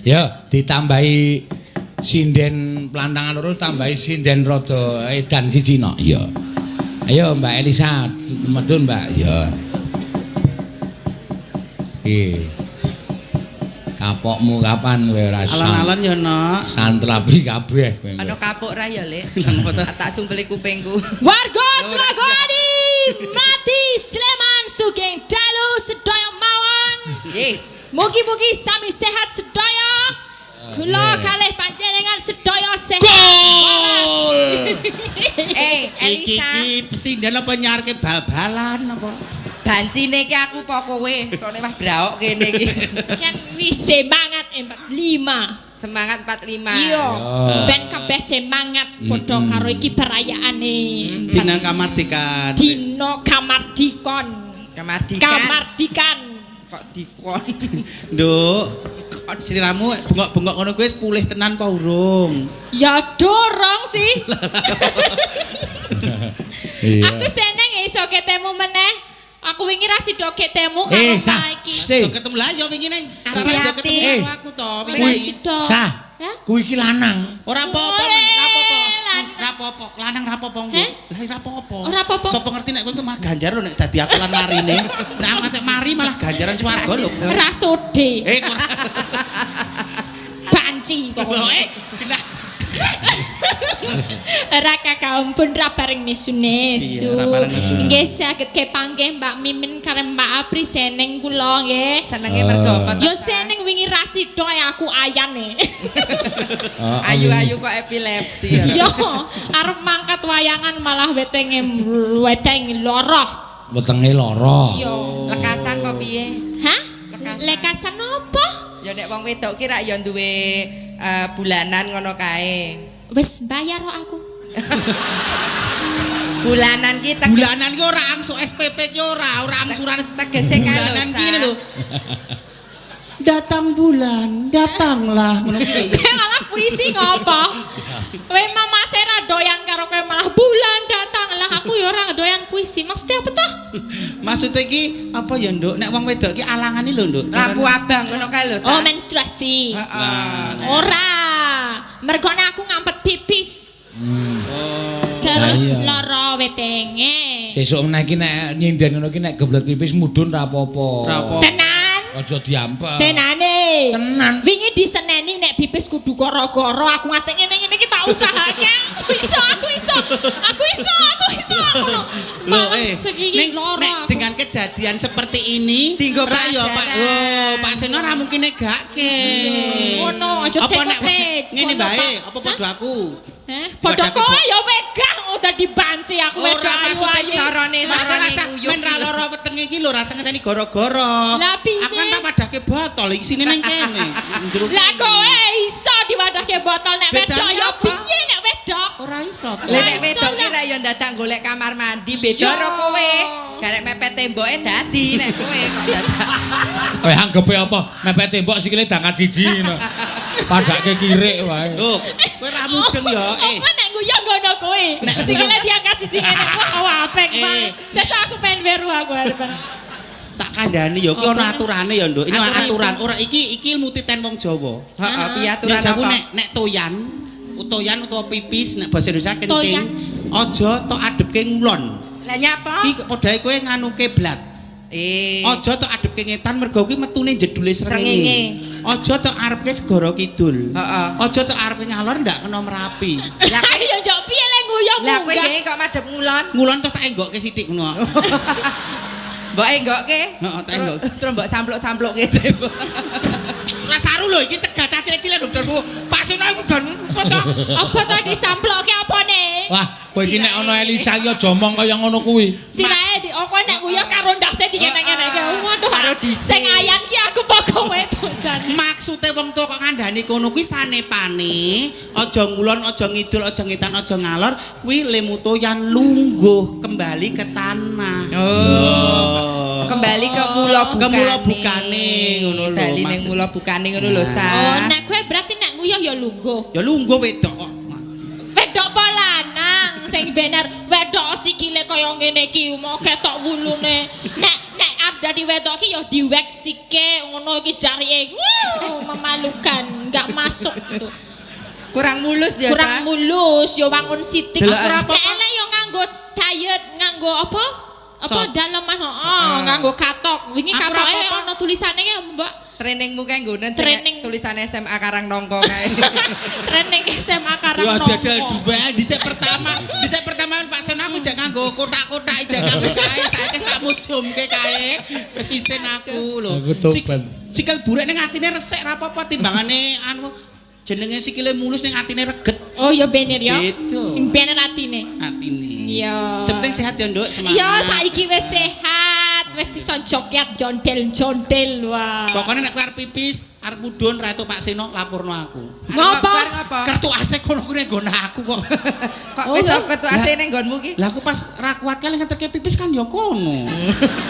Ya, ditambahi sinden plantangan loro, tambahi sinden rada edan siji no. Iya. Ayo Mbak Elisa, medun Mbak. Iya. Iki. Kapokmu kapan kowe ora Alon-alon ya, Nok. Santrapi kabeh kowe. Ana kapuk ra ya, Lek? Lah, apa to? Tak sumpeli kupingku. Warga Tlogowadi Mati Sleman, sugeng dalu sedaya mawon. Nggih. Mugi-mugi sami sehat sedaya. Kula kalih panjenengan sedaya sehat. Gol! Eh, Iki Elisa, iki sinden apa nyarke bal-balan apa? Bancine iki aku apa kowe? Kone wah braok kene iki. Kan wis semangat 45. Semangat 45. Iya. Ben kabeh semangat padha karo iki perayaane. Dina Kamardikan. Dina Kamardikon. Kamardikan. Kamardikan. Kok dikon. Nduk, sliramu bengok-bengok ngono kuwi wis pulih tenan apa urung? Ya dorong sih. Iya. Aku seneng iso ketemu meneh. Aku wingi ra sida ketemu karo Eh, sah. Pak iki. Stay. Kok ketemu lah ya wingi ning Hati-hati. ketemu Eh. karo aku to Ora wingi. sida. Sah. Hah? Kuwi iki lanang. Ora apa-apa, Oleh, ora apa-apa. lanang. Ora apa-apa, lanang ora apa-apa engko. Heh? Lah ora apa-apa. Ora apa-apa. Sapa ngerti nek kowe itu malah ganjar lho nek dadi aku lan marine. Nek aku ngantek mari malah ganjaran swarga lho. Ora sode. Eh kok Banci lho pokoknya. eh kena. Ora kakak ampun ra bareng nesu-nesu. Iya, ora bareng nesu-nesu. Nggih saged kepanggih Mbak Mimin karo Mbak Apri, seneng kula nggih. Senenge mergo apa? Yo seneng, wingi ra sida ya aku ayane. Ayu-ayu kok epilepsi ya. Yo arep mangkat wayangan malah wetenge weteng lara. Wetenge lara. Yo. Lekasan apa piye? Hah? Lekasan. Lekasan apa? Ya nek wong wedok ki rak ya duwe bulanan ngono kae. Wis bayar kok aku. Bulanan ki teges Bulanan ki ora angsu SPP ki ora, ora angsuran. Tegese kae lho. Bulanan ki ngene lho. Datang bulan, datanglah ngono ki. Kowe malah puisi ngopo? Kowe mama ra doyan karo kowe malah bulan datang lah, aku ya ora doyan puisi. Maksudnya apa toh? Maksudnya ki apa ya, Nduk? Nek wong wedok ki alangane lho, Nduk. Lampu abang ngono kae lho. Oh, menstruasi. Heeh. Ora. Mergone aku ngampet pipis. Oh. Terus Lah iya. lara wetenge. Sesuk meneh iki nek nyinden ngono ki nek geblet pipis mudhun ra apa-apa. Ra apa. Tenan. Aja diampet. Tenane. Tenan. Wingi diseneni nek pipis kudu goro-goro, aku nganti ngene-ngene iki tak usahake. Aku iso, aku iso. Aku iso, aku iso. Ngono. Lho Malah eh, segini ning lara nek aku. dengan kejadian seperti ini Dinggo ra ya Pak, pelajaran. oh, Pak Seno ra mungkin negake. Ngono, aja Apa nek tekok-tekok. ngene Ngono, bae, Pak. apa padha aku? Hah? Padha Padha kowe ya wegah udah dibanci aku Ora wegah maksudnya ayu-ayu. iki Carane- maksudnya carane rasa nguyuh men ra ki lho. lara wetenge iki lho rasa ngenteni goro-goro. Lah, piye? Aku kan tak padahke botol isine ning kene. Njero Lah kene. kowe iso diwadahke botol, nek Bedane wedok ya apa? piye nek wedok? Ora iso. to. Lah nek Iso wedok ki lah. ra ya ndadak golek kamar mandi, beda Yo. karo kowe. Garek mepet temboke dadi, nek kowe kok dadak. Kowe anggepe apa? Mepet tembok sikile dangkat siji ngono. Padake kirik wae. Lho, kowe ra mudeng ya, eh. Apa nek guyon ngono kuwi? Nek- Sikile diangkat siji ngene. Wah, apik Eh. banget. Sesuk aku pengen weru aku arep. Tak kandhani ya, ki ana aturane ya, Nduk. Ini Aturan. aturan. Ora iki iki ilmu titen wong Jawa. Heeh, piye Nek aturan jawu apa? nek nek toyan, toyan utawa pipis nek basa Indonesia kencing, Toyan. aja tok adepke ngulon. Lah nyapa? Ki padhae kowe nganu kiblat. Eh. Aja tok adepke ngetan mergo kuwi metune jedule Srengenge. srengenge. Aja tok arepke segara kidul. Heeh. Aja tok arepke ngalor ndak kena Merapi. Lah kowe Ayo njok piye le guyon lah kowe munggah. nggih kok madhep ngulon? Ngulon terus tak enggokke sithik ngono. Mbok enggokke? Heeh, tak enggok. Terus mbok sampluk-samplukke. Ora saru lho iki cegah cah cilik-cilik lho Nduk. Pak Seno iku gon apa to? Apa to disamplokke apane? Wah, kowe iki nek ana Elisa iki aja omong kaya ngono kuwi. Sirahe di opo nek guyon karo ndase dikene-kene. Waduh. Karo DJ. Sing ayan ki aku apa kowe to jan. Maksude wong tuwa kok ngandani kono kuwi sanepane aja ngulon, aja ngidul, aja ngetan, aja ngalor, kuwi lemu toyan lungguh kembali ke tanah. Oh. Kembali ke mula bukane. Ke mula bukane, ngono lho, Bali ning maksud- mula bukane ngono lho, Sa. Oh, nek kowe berarti nek nguyuh ya lungguh. Ya lungguh wedok kok. Wedok apa lanang sing bener? Wedok sikile kaya ngene iki mau ketok wulune. Nek nek ada dadi wedok ki ya diweksike ngono iki jarike. Wuh, memalukan, enggak masuk gitu. Kurang mulus ya, Kurang mulus ya wangun sitik. Ora apa-apa. Nek elek ya nganggo diet, nganggo apa? Apa daleman heeh, nganggo katok. Wingi katoke ana tulisane ki, Mbak. Trainingmu kae nggonen sing tulisane SMA Karangnongko kae. Training SMA Karangnongko. Wah, dadal duwe dhisik pertama. Dhisik pertama Pak Sen aku jek nganggo kotak-kotak jek nganggo kae. Saiki tak museumke kae. Wis isin aku lho. Sikil burek ning atine resik ra apa-apa timbangane anu jenenge sikile mulus ning atine reget. Oh ya bener ya. Sing bener atine. Atine. Iya. Sing penting sehat ya, Nduk, semangat. Iya, saiki wis sehat. Wis iso joget jondel-jondel wah. Pokoknya nek arep pipis, arep mudhun ra entuk Pak Seno laporno aku. Ngopo? Kertu AC kono kuwi nggon aku kok. Kok iso kertu AC ning nggonmu ki? Lah aku pas ra kuat kali ngeterke pipis kan ya kono.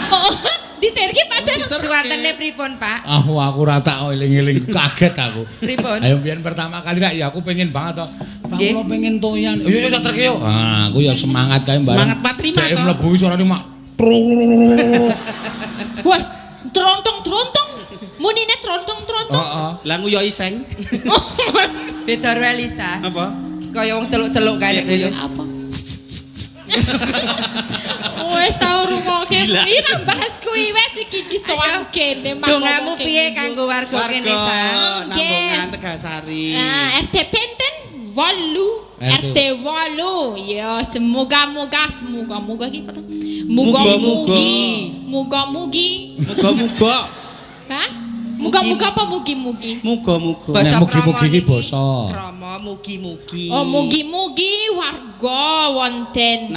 Oh, diterke Pak Seno. Suwantene pripun, Pak? Ah, aku ora tak eling-eling kaget aku. Pripun? Ayo biyen pertama kali rak ya aku pengen banget to. Pak kula pengen toyan. Yo yo terke yo. Ah, aku ya semangat kae bareng. Semangat Pak terima to. Mlebu suarane mak. Wes, trontong-trontong. Munine trontong-trontong. Heeh. Lah nguyo iseng. Beda karo Elisa. Apa? Kaya wong celuk-celuk kae nek Apa? Wes tau rungokke. Iki ra bahas kuwi wes iki iki sowan kene. Dongamu piye kanggo warga kene, Sa? Nambongan Tegalsari. Nah, RT penten 8. RT 8. Ya, semoga-moga semoga-moga iki apa? Muga-mugi. Muga-mugi. Muga-muga. Hah? Muga-muga apa mugi-mugi? Muga-muga. Nek mugi-mugi iki basa. Krama mugi-mugi. Oh, mugi-mugi warga wonten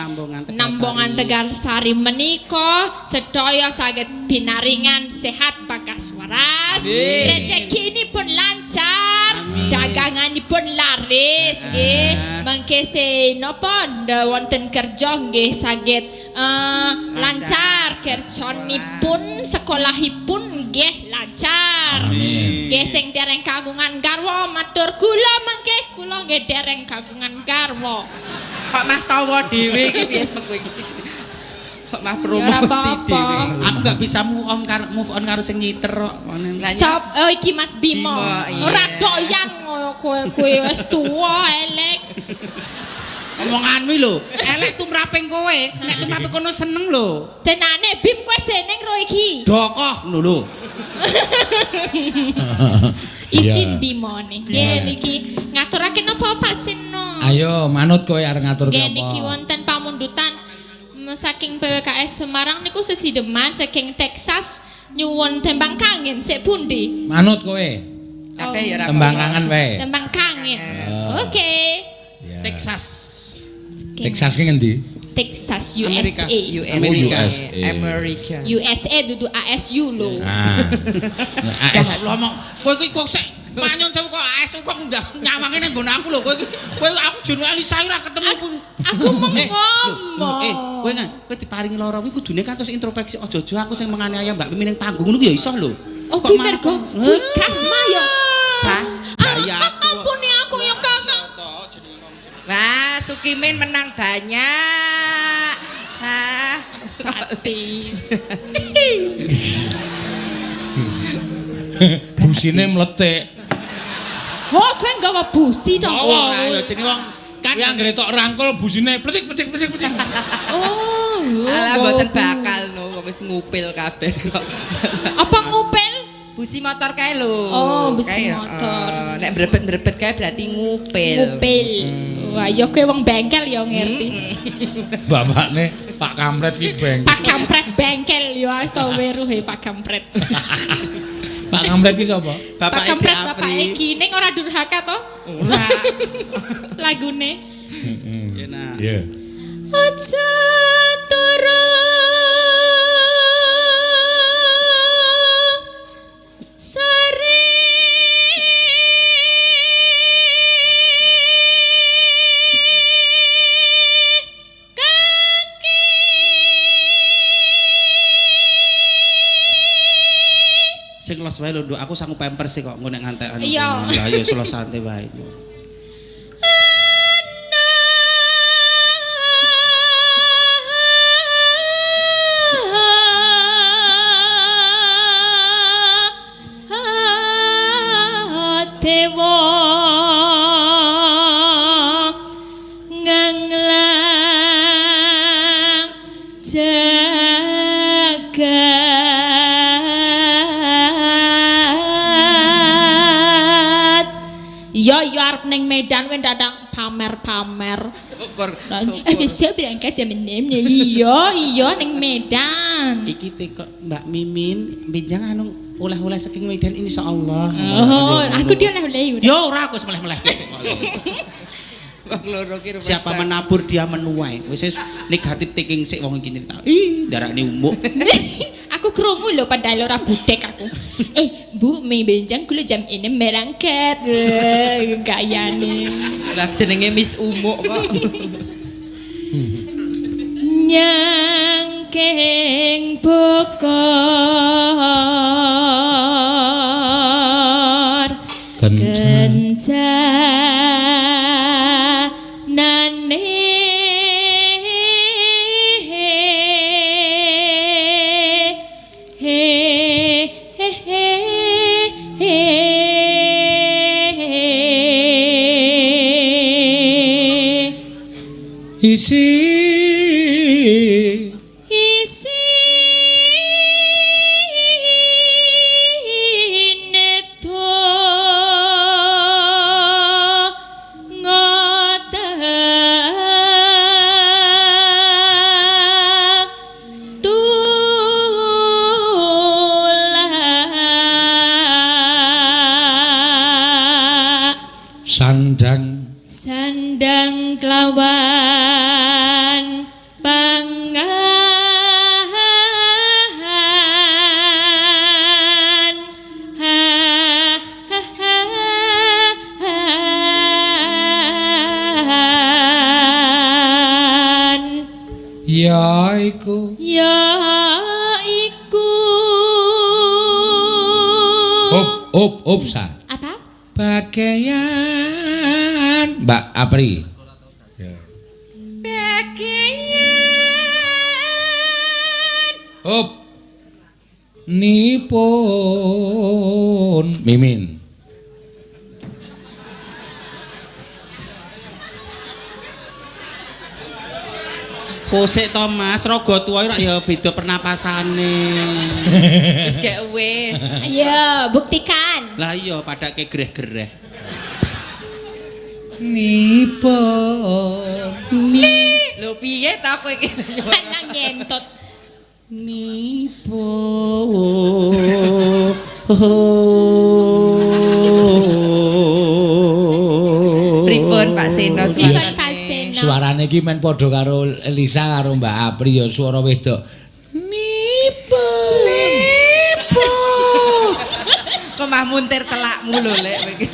Nambongan Tegalsari menika sedaya saged pinaringan sehat bagas waras. Rezekinipun lancar, daganganipun laris nggih. Mangke se napa wonten kerja nggih saged lancar kerjonipun, sekolahipun nggih lancar. Nggih sing dereng kagungan garwa matur kula mangke kula nggih dereng kagungan garwa. Kok mah tawa dhewe iki piye kowe iki? Kok mah promosi dhewe. Aku gak bisa move on karo sing nyiter kok. Sop oh iki Mas Bimo. Ora doyan kowe kowe wis tuwa elek. Omonganmu lho, elek tumraping kowe, nek tumrape kono seneng lho. Tenane Bim kowe seneng ro iki. Dokoh ngono lho. Isin Bimone. Nggih niki ngaturake napa Pak Seno? Ayo manut kowe arep ngaturke apa? Nggih niki wonten pamundutan saking PWKS Semarang niku sesideman saking Texas nyuwun tembang kangen sik pundi? Manut kowe. Kabeh ya ora. Tembang kangen wae. Tembang kangen. Oke. Texas. Texas ki ngendi? Texas USA. Amerika. Amerika. USA dudu ASU lho. Ah. AS. Lho omong kowe iki kok sik panyon sewu kok ASU kok nyawange nang nggon aku lho kowe iki. Kowe aku jenenge Elisa ora ketemu. Aku mung ngomong. Kowe kan kowe diparingi lara kuwi kudune kan terus introspeksi aja-aja aku sing menganiaya Mbak Mimi ning panggung ngono ku ya iso lho. Oh kuwi mergo kuwi karma ya. Sa. Gaya aku. Ampune aku ya Kakang. Wah, Sukimin menang banyak. Hah. Mati. Busine mletik. Oh, kowe nggawa busi to? Ora ya jenenge wong kan Kuwi anggere tok rangkul busine plecik plecik plecik plecik. Oh, Alah mboten bakal no, wong wis ngupil kabeh kok. Apa ngupil? Busi motor kae lho. Oh, busi motor. Nek brebet-brebet kae berarti ngupil. Ngupil. Wah, ya kowe wong bengkel ya ngerti. Bapakne Pak Kampret ki bengkel. Pak Kampret bengkel ya wis tau weruh he Pak Kampret. Pak Kampret ki sapa? Pak Kampret bapak iki ning ora durhaka to? Ora. Lagune. Heeh. Iya. Aja turu sari kaki Sing los wae lho Nduk, aku sangu pampers sih kok engko nek ngantek anu. Iya. Lah ya los santai wae. Ana Iya, iya arep ning Medan kowe datang pamer-pamer. Syukur. Eh, saya berangkat jam 6. Iya, iya ning Medan. Iki teko Mbak Mimin benjang anu oleh-oleh saking Medan insyaallah. Oh, aku dia oleh-oleh. Yo ora aku wis meleh-meleh sik kok. Wong loro ki rumah Siapa menabur dia menuai. Wis wis negatif thinking sik wong iki nyerita. Ih, darane umuk. Aku krungu lho padahal ora budek aku. Bu, mi benjang kula jam 6 berangkat. Gayane. Lah jenenge Miss Umuk kok. Nyangking Bogor Kencan. Kencanane he he he he. Isi Isine to ngoten tulak sandang sandang kelawan pangan ha ha ha han. Ya iku Ya iku op op op sa apa bagian Mbak Apri. Ya. Bagian Op nipun Mimin. Kosek to Mas, raga tuwa ora ya beda pernapasane. Wis gek wis. Ayo buktikan. Lah iya padake greh-greh. Nipun Lho piye ta kowe iki? Alah ngentot. Nipo. Pripun Pak Seno Pripun suarane? Pak Seno? Suarane iki men padha karo Elisa karo Mbak Apri ya suara wedok. Nipun. Nipo. Kok mah muntir telakmu lho lek kowe iki.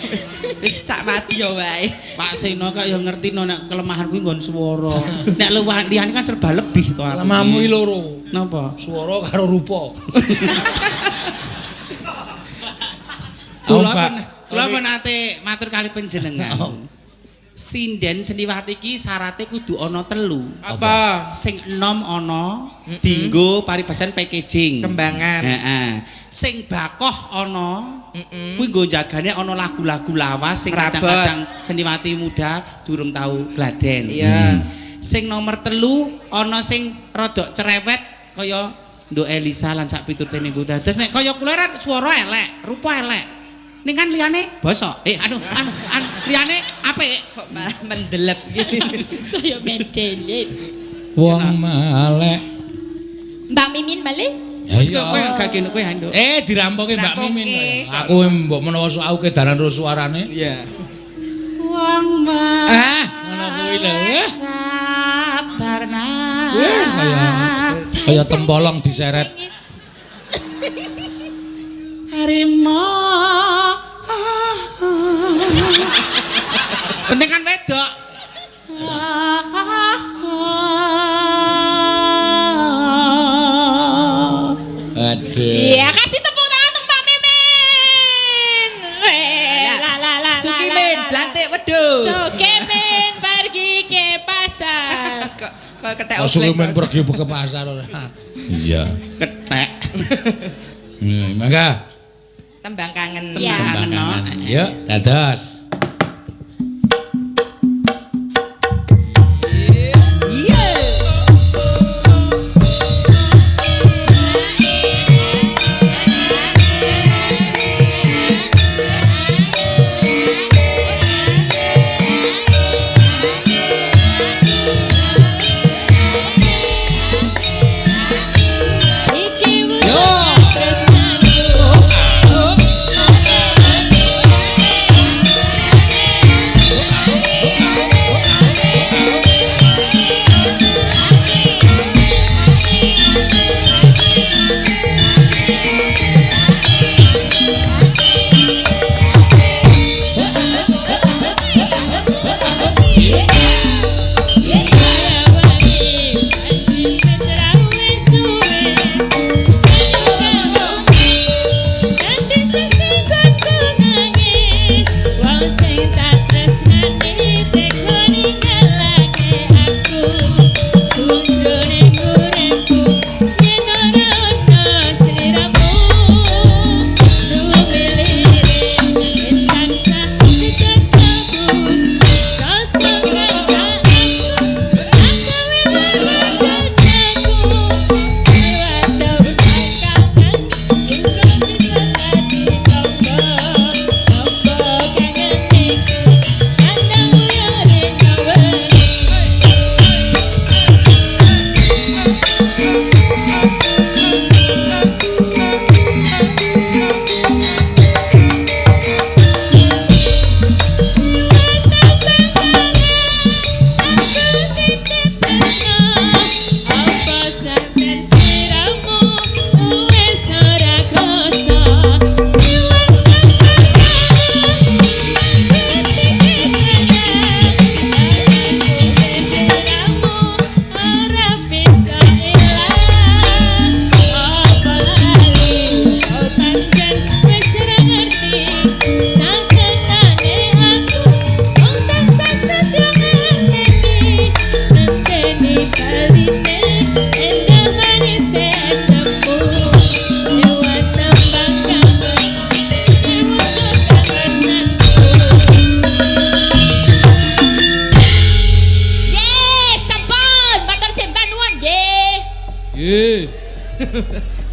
Wis sak mati ya wae. Pak Seno kok ya ngerti no nek kelemahan kuwi nggon swara. Nek luwih liyane kan serba lebih to aku. Kelemahanmu iki loro. Napa? Suara karo rupa. Kula Pak. pun kula pun nate matur kali panjenengan. Sinden seniwati iki syarate kudu ana telu. Apa? Sing enom ana dinggo paribasan packaging. Kembangan. Heeh. Sing bakoh ana kuwi nggo jagane ana lagu-lagu lawas sing Merabot. kadang-kadang seniwati muda durung tau gladen. Iya. Sing nomor telu ana sing rodok cerewet kaya Nduk Elisa lan sak pitute niku. Dados nek kaya kula kan swara elek, rupa elek. Ning kan liyane bosok. Anu anu anu liyane apik. Kok malah mendelep gitu. Saya mendelit. Wong malek. Mbak Mimin balik. Ya Wis kok kowe gak kene kowe Nduk. Dirampoke Mbak Mimin. Rampoke. Aku mbok menawa aku kedaran ro suarane. Iya. Wong malek. Ah, ngono kuwi lho. Wis Sabar nah. Wis kaya tempolong diseret. Harimau. Penting kan wedok. Aduh. Iya, kasih tepuk tangan untuk Mbak Mimin. La la la. Sukimin blantik wedhus. Sukimin pergi ke pasar. Kok kok ketek Kok Sukimin pergi ke pasar ora. Iya. Ketek. Mangga. Tembang kangen. Iya. Kangen no. Yuk, dados. Iya. Iya.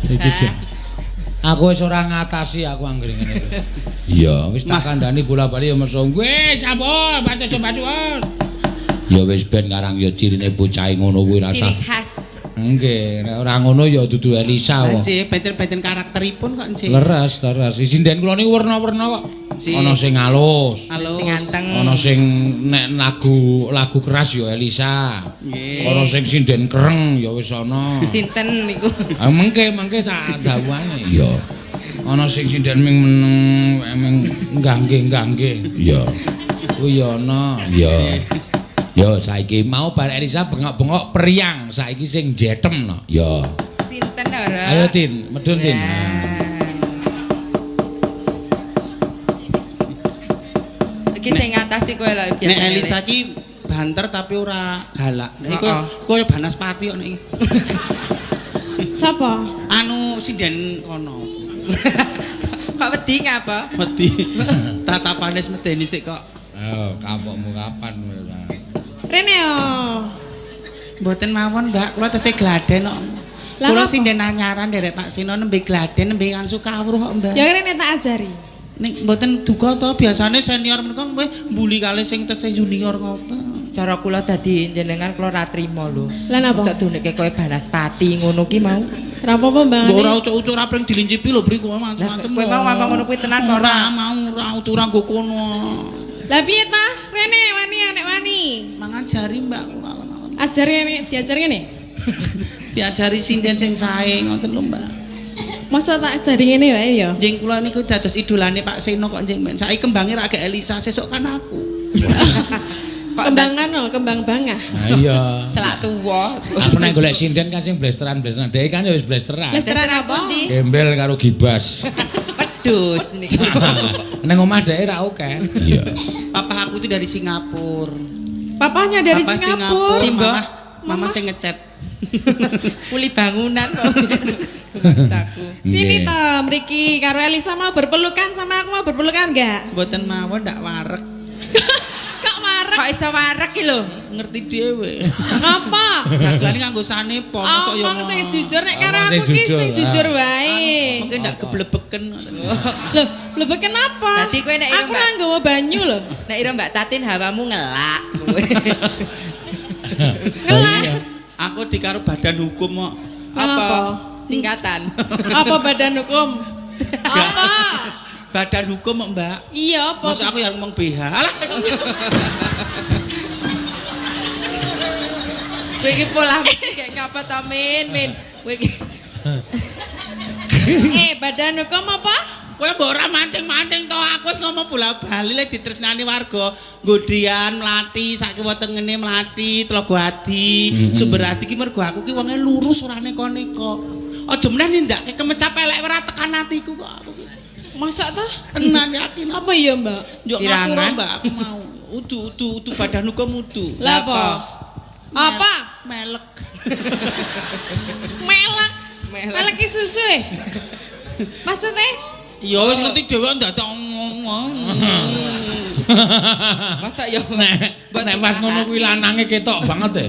Iki. Aku wis ora ngatasi aku anggere ngene iki. Iya, wis tak kandhani bola-bali ya mesum. Wis sampun, baca coba. Ya wis ben karang ya cirine bocah ngono kuwi rasa. Ciri khas. Nggih, nek ora ngono ya dudu Elisa kok. Nggih, benten-benten karakteripun kok nggih. Leres, leres. Sinden kula niku werna-werna kok. Ana sing alus. Sing ganteng. Ana sing nek lagu keras ya Elisa. Nggih. Ana sing sinden kereng ya wis ana. Sinten niku? Ah mengke tak dawuhane. Iya. Ana sing sinden ming meneng ming nggangge-nggangge. Iya. Kuwi ya ana. Iya. Yo saiki mau bar Elisa bengok-bengok periang, saiki sing jetem no. Yo. Sinten ora? Ayo Tin, medun Tin. Iki sing ngatasi kowe lho biasane. Nek Elisa ki banter tapi ora galak. Nek iku koyo Banaspati kok nek iki. Sapa? Anu sinden kono. Kok wedi ngapa? Wedi. Tatapane wis medeni sik kok. Oh, kapokmu kapan Rene yo. Mboten mawon, Mbak. Kula tesih gladen kok. Kula sinden anyaran nderek Pak Seno nembe gladen nembe ngangsu kawruh kok, Mbak. Ya rene tak ajari. Nek mboten duka to, biasane senior menika mbuli kalih sing tesih junior ngoten. Cara kula dadi jenengan kula ora trima lho. Lah napa? Mosok duneke koyo Banaspati ngono ki mau. Ora apa-apa, Mbak. Mbok ora ucuk-ucuk ora pring dilincipi lho, Bri, kuwi mantem. Kowe mau ngomong ngono kuwi tenan kok ora mau ora ucuk ora nggo kono. Lah piye ta? Rene wani nek wani. Mangan jari, Mbak, kula alon-alon. Ajar ngene, diajar ngene. Diajari sinden sing sae ngoten lho, Mbak. Masa tak ajari ngene wae ya? Njing kula niku dados idolane Pak Seno kok njing. Saiki kembange ra gek Elisa, sesuk kan aku. Kembangan lho, kembang bangah. Ha iya. Selak tuwa. Aku nek golek sinden kan sing blesteran-blesteran. Dhek kan ya wis blesteran. Blesteran apa? Gembel karo gibas. Wedhus niku. Neng omah dhek ra oke. Iya. Papa aku itu dari Singapura. Papahnya dari Papa Singapura. Singapura. Mama sing ngecat. Kuli bangunan kok. Sini ta mriki karo Elisa mau berpelukan sama aku mau berpelukan enggak? Mboten mawon ndak wareg. Kok wareg? Kok iso wareg ki lho? Ngerti dhewe. Ngapa? Dagelane nganggo sanepa mosok yo. Omong sing jujur nek karo aku ki sing jujur wae. Mungkin ndak keblebeken. Lho, blebeken apa? Dadi kowe nek aku ora nggawa banyu lho. Nek ira Mbak Tatin hawamu ngelak kowe. Ngelak. Aku dikaro badan hukum kok. Apa? Singkatan. Apa badan hukum? Apa? Badan hukum kok, Mbak. Iya, apa? Mosok aku yang ngomong BH. Alah. Kowe iki polah kayak ngapa ta, Min? Min. Kowe iki badan hukum apa? Kowe mbok ora mancing-mancing to, aku wis ngomong bola-bali lek ditresnani warga. Godhian, Mlati, sak kiwa tengene Mlati, Tlogoadi, Sumberadi ki mergo aku ki wonge lurus ora neko-neko. Aja meneh nindakake kemecap elek ora tekan atiku kok aku. Mosok ta? Tenan yakin. Apa iya, Mbak? Yo ngapura, Mbak, aku mau. Udu badan hukum udu. Lah apa? Apa? Melek. Melek. Melek ki susu e. Maksudnya? Ya wis ngerti dhewe ndadak ngomong. Masa ya nek pas ngono kuwi lanange ketok banget e.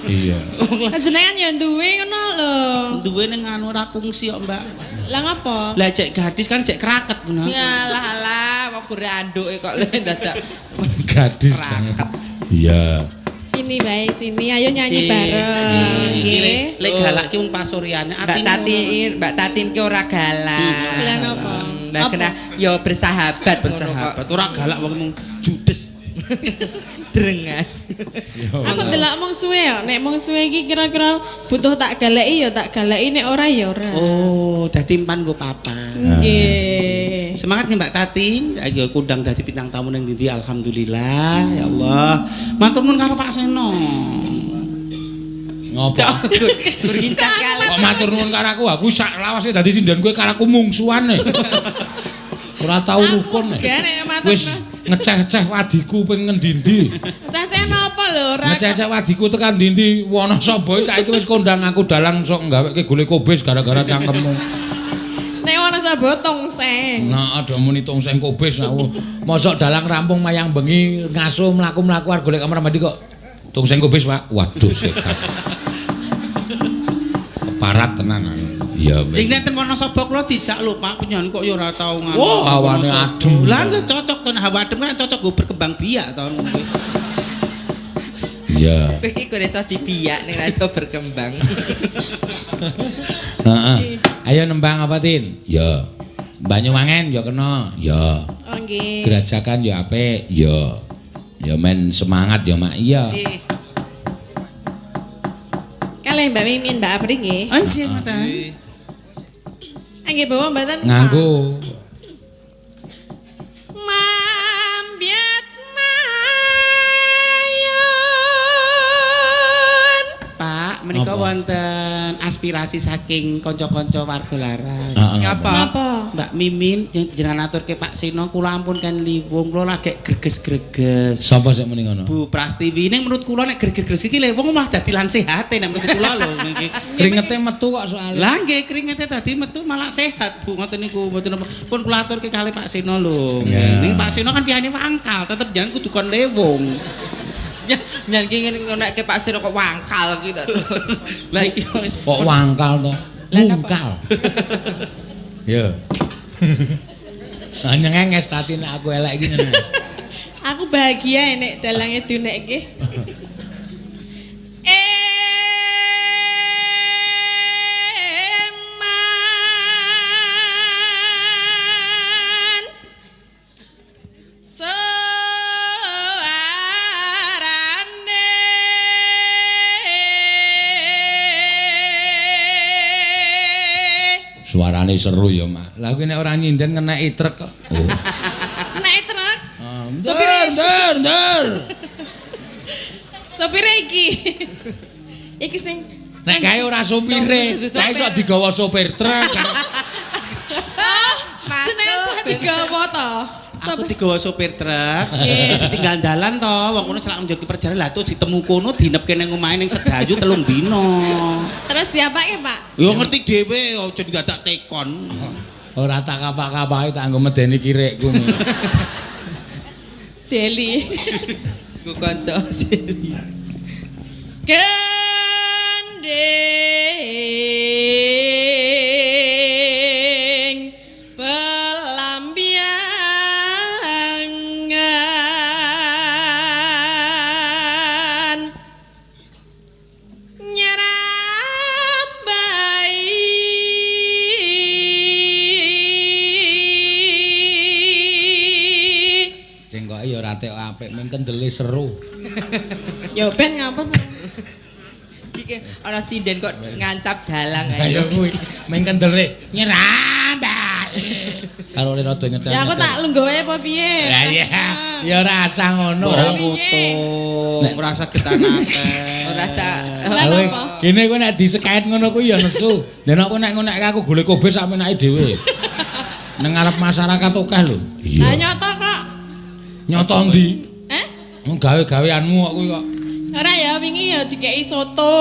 Iya. Lah jenengan ya duwe ngono lho. Duwe ning anu ora kungsi kok, Mbak. Lah ngapa? Lah cek gadis kan cek kraket ngono. Ngalah alah wong gore anduke kok lho dadak gadis. Iya. Sini bae sini ayo nyanyi bareng. Nggih. Lek galak ki wong pasuryane atine. Mbak Tatin ki ora galak. Lah napa? Lah kena ya bersahabat. Bersahabat ora galak wong mung judes. Drengas. Aku delok mung suwe yo, nek mung suwe iki kira-kira butuh tak galeki ya tak galeki, nek ora ya ora. Oh, dadi empan nggo papa. Nggih. Semangat nih Mbak Tatin, ayo kundang dadi bintang tamu ning ndi alhamdulillah ya Allah. Matur nuwun karo Pak Seno. Ngopo? Kok matur nuwun karo aku, aku sak lawase dadi sinden kowe karo aku mungsuhane. Ora tau rukun. Wis ngeceh-ceh wadiku ping ngendi-endi. Ngeceh-ceh napa lho ora? Ngeceh-ceh wadiku tekan ndi-ndi Wonosobo saiki wis kondang aku dalang sok nggaweke gule kobis gara-gara cangkemmu. Nek Wonosobo tongseng. Nah, ada muni tongseng kobis aku. Mosok dalang rampung mayang bengi ngaso mlaku-mlaku arep golek kamar mandi kok tongseng kobis, Pak. Waduh setan. Aparat tenan aku. Iya wis. Ing nek ten Wonosobo kula dijak lho Pak, penyon kok ya ora tau nganu. Wah, hawane adem. Lah nggih cocok to hawa adem kan cocok nggo berkembang biak to kuwi. Iya. Kowe iki kok iso dibiak ning ra iso berkembang. Heeh. Ayo nembang apa, Tin? Ya. Banyuwangen ya kena. Ya. Oh nggih. Grajagan ya apik. Ya. Ya men semangat ya, Mak. Iya. Nggih. Kalih Mbak Mimin, Mbak Apri nggih. Oh nggih ngoten. Nggih bawa mboten. Pak? Nganggo. Mambiat mayun. Pak, menika Apa? wonten aspirasi saking kanca-kanca warga Laras. Heeh. Ngapa? Napa? Mbak Mimin jenengan aturke Pak Seno kula ampun kan liwung kula lagi greges-greges. Sapa sing muni ngono? Bu Prastiwi ning menurut kula nek greges-greges iki lewung malah dadi lan sehate nek menurut kula lho niki. Kringete metu kok soalnya. Lah nggih kringete dadi metu malah sehat Bu ngoten niku mboten napa. Pun kula aturke kalih Pak Seno lho. Ya. Ning Pak Seno kan piyane wangkal tetep jangan kudu kon lewung. Nyan ki ngene ngonekke Pak Seno kok wangkal ki to. Lah iki wis Kok wangkal to? Lah, napa? Mungkal. Ya. Lah nyengenges tati nek aku elek iki ngene. Aku bahagia nek dalange diunekke. Eman suarane Suarane seru ya, Mak. Lah kuwi nek ora nyinden ngeneki truk kok. Oh. Nek truk Sopir, ndur, ndur. sopire iki. Iki sing Nek kae ora sopire, kae iso digawa sopir truk. Seneng sak digawa to. Aku digawa sopir truk, ditinggal dalan to, wong kono selak njoki perjalanan lah tuh ditemu kono dinepke ning omahe ning Sedayu 3 dina. Terus diapake, Pak? Yo ngerti dhewe aja dadak tekon. Ora tak kapak-kapake tak nggo medeni kirikku. Jeli. Ku kanca jeli. Gending pelambiangan nyerambai Cengkoke ya ora tek apik, mung kendele seru. Ya ben ngapa to? Iki ana sinden kok ngancap dalang Ayo ayo. kuwi, mung kendele nyerambak. Karo le rada nyetel. Ya aku tak lungguh wae apa piye? Lah iya, ya ora asah ngono. Ora piye? kutung, ora segetan akeh. Ora sak Lah Kowe napa? Gene kowe nek disekait ngono kuwi ya nesu. Lah nek aku nek ngono aku golek kobis sak menake dhewe. Nang ngarep masyarakat akeh lho. Lah nyoto kok. Nyoto ndi? Eh? Wong gawe-gaweanmu kok kuwi kok. Ora ya wingi ya dikeki soto.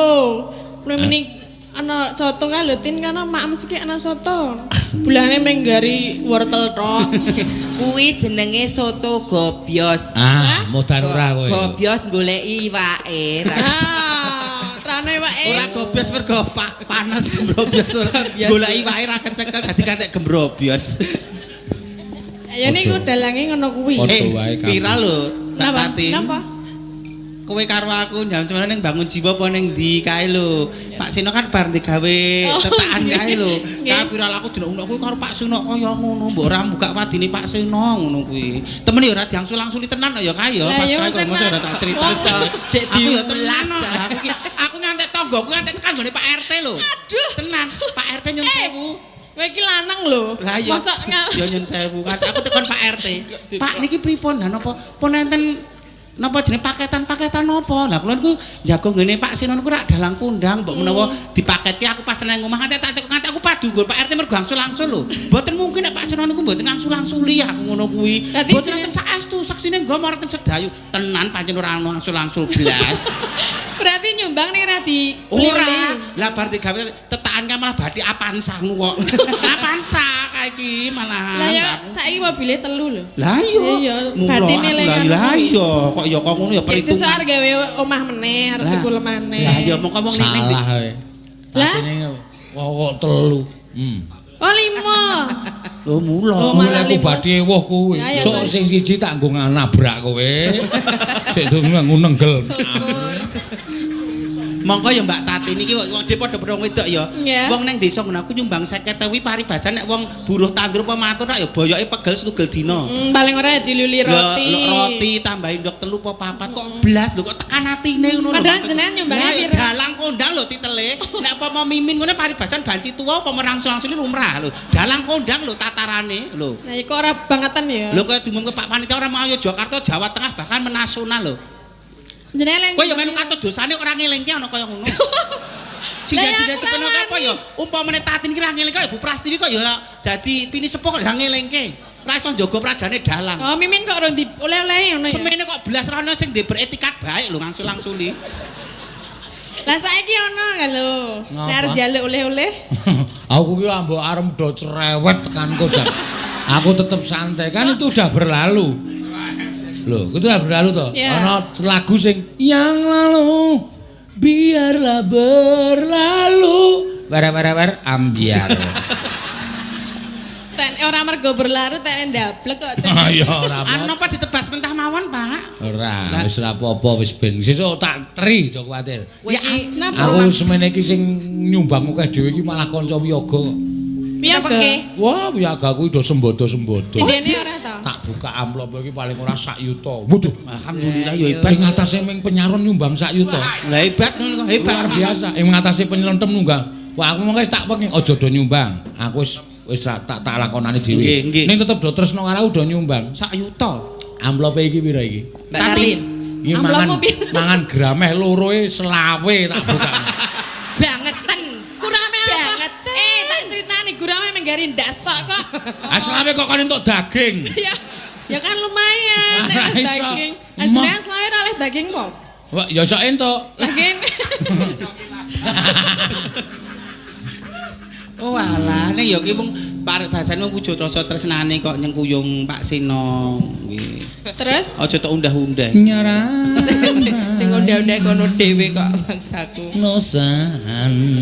Muni ana soto kae lho Tin kana mak mesti ana soto. Bulane mung gari wortel tok. Kuwi jenenge soto gobyos. Ah, modar ora kowe. Gobyos goleki iwake. Ah, rane wae. Ora gobyos mergo panas gembrobyos. Golek iwake ra kecekel dadi kantek gembrobyos. Ayo niku dalange ngono kuwi. Padha Eh, wae kabeh. viral lho, Mbak Napa? Tatin. Napa? Kowe karo aku jam semana ning Bangun Jiwa apa ning ndi kae lho. Pak Seno kan bar digawe Oh, tetakan kae lho. nggih. Kae viral aku delok kuwi karo Pak Seno kaya ngono, mbok ora buka wadine Pak Seno ngono kuwi. Temen ya ora diangsul-angsuli tenan kok ya kae ya. Lah, Pas ya kae kok mosok ora tak cerita. Cek Aku ya tenan diulas. kok. Lah, Aku ki aku ngantek tanggoku ngantek tekan nggone Pak RT lho. Aduh. Tenan, Pak RT nyun Eh. sewu. Kowe iki lanang lho. Lah iya. Mosok Ya nyun sewu kan aku tekon Pak RT. Pak niki pripun? Lah napa pun enten napa jenenge paketan-paketan napa? Lah kula niku jago ngene Pak Seno niku rak dalang kondang mbok menawa dipaketke aku pas nang omah nganti tak tekon nganti aku padu nggon Pak RT mergo angsul-angsul lho. Mboten mungkin nek Pak Seno niku mboten angsul-angsuli aku ngono kuwi. Dadi Mboten jenenge- enten saestu saksine nggo marang Sedayu. Tenan pancen ora ono angsul-angsul blas. Berarti nyumbang ning ra di Ora. Lah bar digawe tetakan kan malah bathi Avanza kok. Avanza kae iki malah. Lah ya saiki mobile telu lho. Lah iya. Iya, Mula bathine aku lek lah ngono. lah iya, kok ya kok ngono ya Sesuk perhitungan. arep gawe omah meneh, arep Lah. tuku lemane. Lah iya mongko wong ning Salah kowe. Lah? Tatine Kok 3. Oh 5. Lho mula. Oh, malah Aku 5. badhe ewuh kuwi. Sok sing siji tak nggo nabrak kowe. Sik nggo nenggel. Mongko ya Mbak Tati niki wong dhewe padha-padha wedok ya. Wong nang desa ngono aku nyumbang 50.000 paribasan nek wong buruh tandur apa matur rak ya boyoke pegel setugel dina. Paling ora ya diluli roti. Lho roti tambahin ndok 3 apa 4 kok blas lho kok tekan atine ngono lho. Padahal jenengan nyumbangnya pira? Dalang kondang lho titele. Nek apa mimin ngono paribasan banci tuwa apa merangsul-angsuli lumrah lho. Dalang kondang lho tatarane lho. Nah iku ora bangetan ya. Lho kaya diumumke Pak Panitia ora mau ya Jakarta, Jawa Tengah bahkan menasional lho. Jenengan kowe ya melu katut dosane ora ngelingke ana kaya ngono. Sing dadi sepeno apa ya? Umpamane Tatin iki ora ngelingke ya Bu Prastiwi kok ya dadi pini sepuh kok ora ngelingke. Ora iso njaga prajane dalang. Oh, Mimin kok ora di oleh-oleh ngono ya. Semene kok blas ora ono sing beretikat baik lho ngangsul-angsuli. Lah saiki ono ga lho. Nek arep njaluk oleh-oleh. Aku ki ambok arep do cerewet tekanku jan. Aku tetep santai kan itu udah berlalu. Loh, itu udah berlalu toh. Yeah. Ana lagu sing yang lalu biarlah berlalu. Wer ambiar. Ten ora mergo berlalu ten ndablek kok. Ya ora apa. Anu apa ditebas mentah mawon, Pak? Ora, wis ora apa-apa wis ben. Sesuk tak teri aja kuwatir. Ya, aku semene iki sing nyumbang akeh dhewe iki malah kanca wiyaga. Wiyaga. Wah, wiyaga kuwi do sembodo-sembodo. Sindene ora ta? Tak buka amplop iki paling ora sak yuta. Waduh, alhamdulillah ya hebat. Ing atase ming penyaron nyumbang sak yuta. Lah hebat ngono kok, hebat. Luar biasa. Ing atase penyelentem nunggang. Wah, aku mung wis tak pengen aja do nyumbang. Aku wis wis tak lakonane dhewe. Ning tetep do tresno karo do nyumbang. Sak yuta. Amplope iki pira iki? Mbak Tatin. Iki mangan grameh loroe selawe tak buka. Bangeten. Kurame apa? Tak critani gurame menggari ndas tok kok. Ah selawe kok kon entuk daging. Ya, ya kan lumayan nek daging. Jenengan selawe ora oleh daging kok. Wah, ya sok entuk. Lah kene. Oh alah, nek ya ki wong paribasane wujud rasa tresnane kok nyengkuyung Pak Seno nggih. Terus aja tok undah-undah. Nyarang. Sing undah-undah kono dhewe kok bangsaku. Nusantara.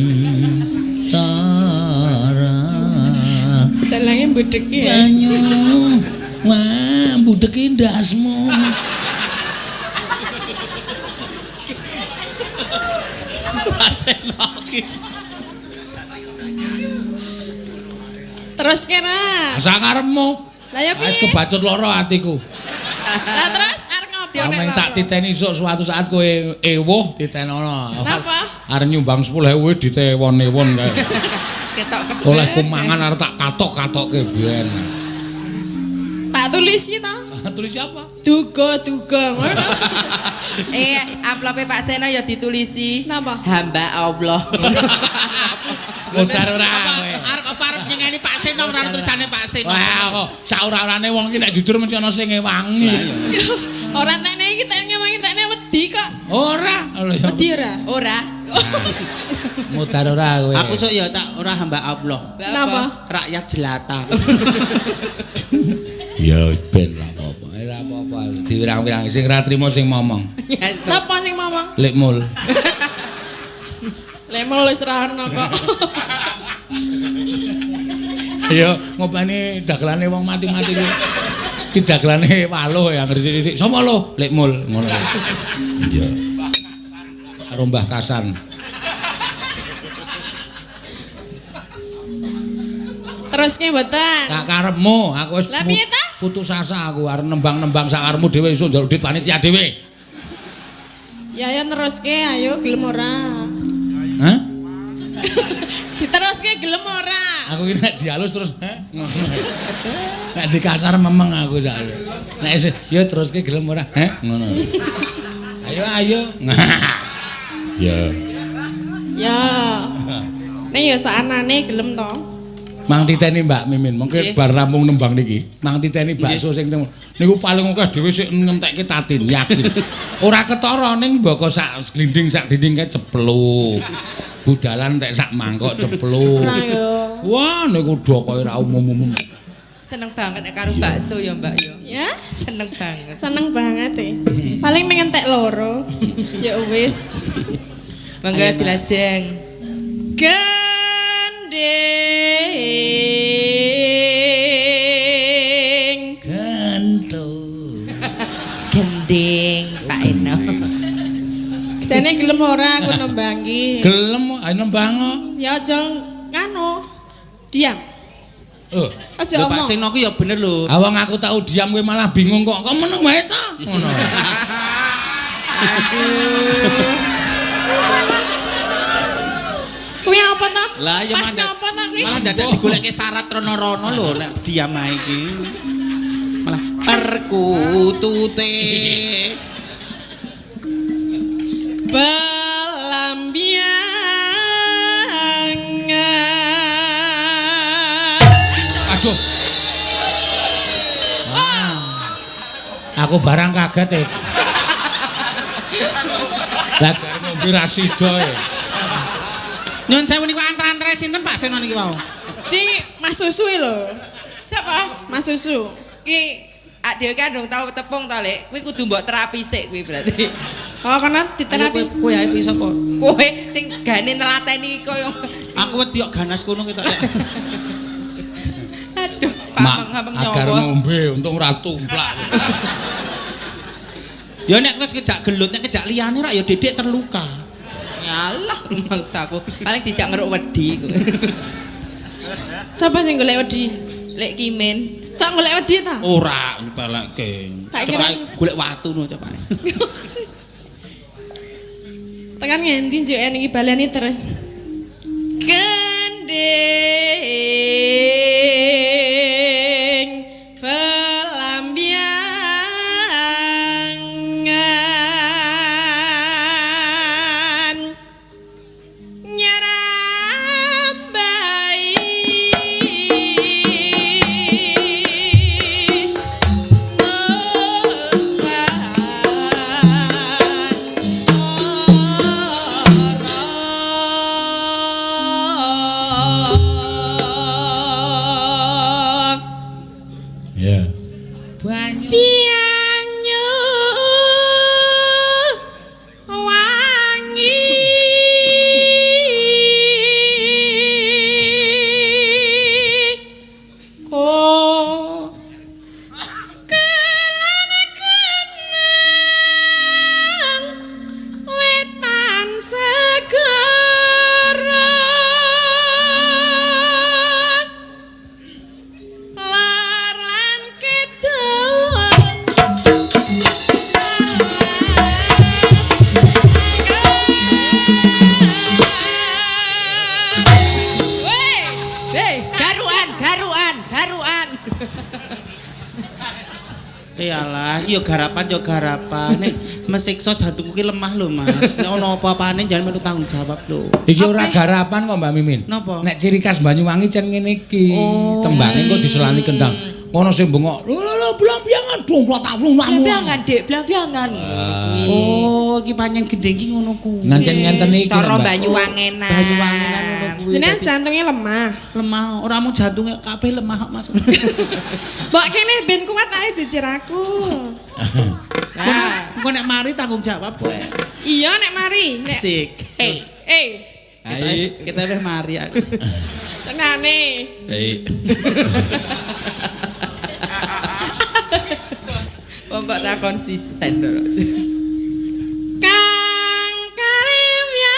Dalange budheki ya. Banyu. Wah, budheki ndasmu. Pak Seno ki. Terus kena. Sakarepmu. Lah ya piye? Wis kebacut lara atiku. Lah terus arep ngopo nek nek tak titeni esuk suatu saat kowe ewuh titenono. Napa? Arep nyumbang 10.000 ditewon-ewon kae. Ketok kebek. Oleh ku mangan arep tak katok-katokke biyen. Tak tulisi ta? Tulis apa? Duga-duga ngono. Amplope Pak Seno ya ditulisi. Napa? Hamba Allah. Modar ora kowe. Arep apa arep nyengeni Pak Seno ora tulisane Pak Seno. Wah, kok saora-orane wong iki nek jujur mesti ana sing ngewangi. Ora tekne iki tek ngewangi tekne wedi kok. Ora. Wedi ora? Ora. Modar ora kowe. Aku sok ya tak ora hamba Allah. Napa? Rakyat jelata. Ya ben ora apa-apa. Ora apa-apa. Diwirang-wirang sing ora trimo sing momong. Sapa sing momong? Lekmul. Lekmul wis ra ono kok. Ya ngopeni dagelane wong mati-mati kuwi. Ki dagelane waluh ya ngerti-ngerti. Sapa lho? Lekmul ngono. Iya. Karo Mbah Kasan. Terus ki mboten. Tak karepmu, aku wis putus asa aku arep nembang-nembang sakarepmu dhewe esuk njaluk duit panitia dhewe. Ya ayo neruske, ayo gelem ora. Hah? Diteruske gelem ora? Aku iki nek dialus terus ngono. Nek dikasar memeng aku soalnya. Nek ya teruske gelem ora? Heh ngono. Ayo ayo. Ya. Ya. Nek ya saanane gelem to. Mang titeni Mbak Mimin, mengke bar rampung nembang niki. Mang titeni bakso sing niku paling akeh dhewe sik ngentekke Tatin, yakin. Ora ketara ning mboko sak glinding sak dinding kae cepluk. Budalan tek sak mangkok cepluk. Ora yo. Wah niku dokoke ra umum-umum. Seneng banget nek karo bakso ya Mbak ya. Ya? Seneng banget. Seneng banget e. Paling mengentek loro. Ya wis. Mangga dilajeng. Gen Gending. Gento. Gending Pak Eno. Jane gelem ora aku nembangi. Gelem ayo nembang. Ya aja nganu. Diam. Oh. Aja Lho Pak omong. Seno ku ya bener lho. Awang aku tau diam kowe malah bingung kok. Kok meneng wae ta? Ngono. Kuwi apa ta? Lah ya Pas apa ta kuwi? Malah dadak digoleke syarat rono-rono lho lek diam ae iki. Malah perkutute. Belambiangan. Aduh. Aku barang kaget e. Lah ngombe ra sida e. Nyun sewu niku antar-antare sinten Pak Seno niki wau? Ci, Mas Susu iki lho. Siapa? Mas Susu. Ki ak dhewe kan dong tau tepung to, Lek. Kuwi kudu mbok terapi sik kuwi berarti. Oh, kono diterapi. Kowe ae iso apa? Kowe sing gane nelateni koyo Aku wedi kok ganas kono ketok ya. aduh, Mak, pameng-pameng agar nyawa. ngombe untung ora tumplak. Ya nek terus kejak gelut, nek kejak liyane rak ya Dedek terluka. Yalah rumangsaku. Paling dijak ngeruk wedi kowe. Sapa sing golek wedi? Lek Kimen. Sok golek wedi ta? Ora nyepelekke. Tak kira- Coba golek watu no coba. Tekan ngendi njuke niki baleni terus. Gending belambiangan nyarambai Ya. Banyu wangi Oh. kelana kenang wetan segara lar lan kidul. Weh, Hei, garuan, garuan, garuan. Iyalah, iki yo garapan yo garapan. Nek mesiksa jantungku ki lemah lho, Mas. Nek ono apa-apane jangan melu tanggung jawab lho. Iki ora garapan kok Mbak Mimin. Napa? Nek ciri khas Banyuwangi cen ngene iki. Oh. Tembange kok diselani kendang. Ngono sing bengok. Lho lho blambiangan dong tak blung. Blambiangan, Dik, blambiangan. Oh, iki pancen gendeng ki ngono kuwi. Nancen ngenten iki. Cara Mbak. Banyuwangenan. Banyuwangenan ngono kuwi. jenengan Dadi jantungnya lemah. lemah, ora mung jantunge kabeh lemah kok, Mas. Mbok kene ben kuat ae jejer aku. Nah, Engko nek mari tanggung jawab kowe. Iya nek mari, nek Asik. Hey, eh kita wis mari aku. tenane. Hei. wong kok ra konsisten lho. Kang kalimyat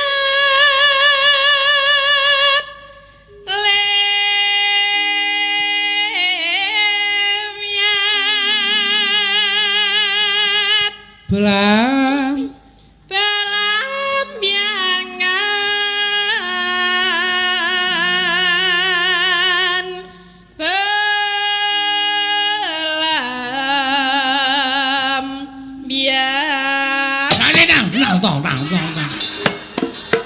lemyat Blam. Belambiangan Belambiang Nang nang tong tang tong tang.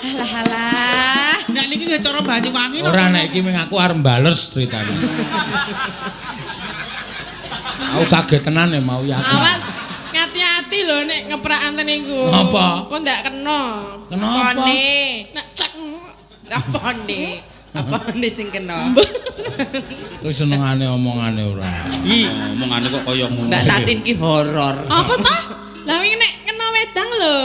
Alah alah. Nek niki nggih cara Banyuwangi Ora nek iki mung aku arep bales critane. Aku kaget tenan ya mau ya. Awas ngati-hati lho nek ngeprak anten iku. Apa? Kok ndak kena. Kenapa? Apane? Nek cek Apane? Apane sing kena? Kuwi senengane omongane ora. Ih, omongane kok kaya ngono. Mbak Tatin ki horor. Apa ta? Lah wingi nek kena wedang lho.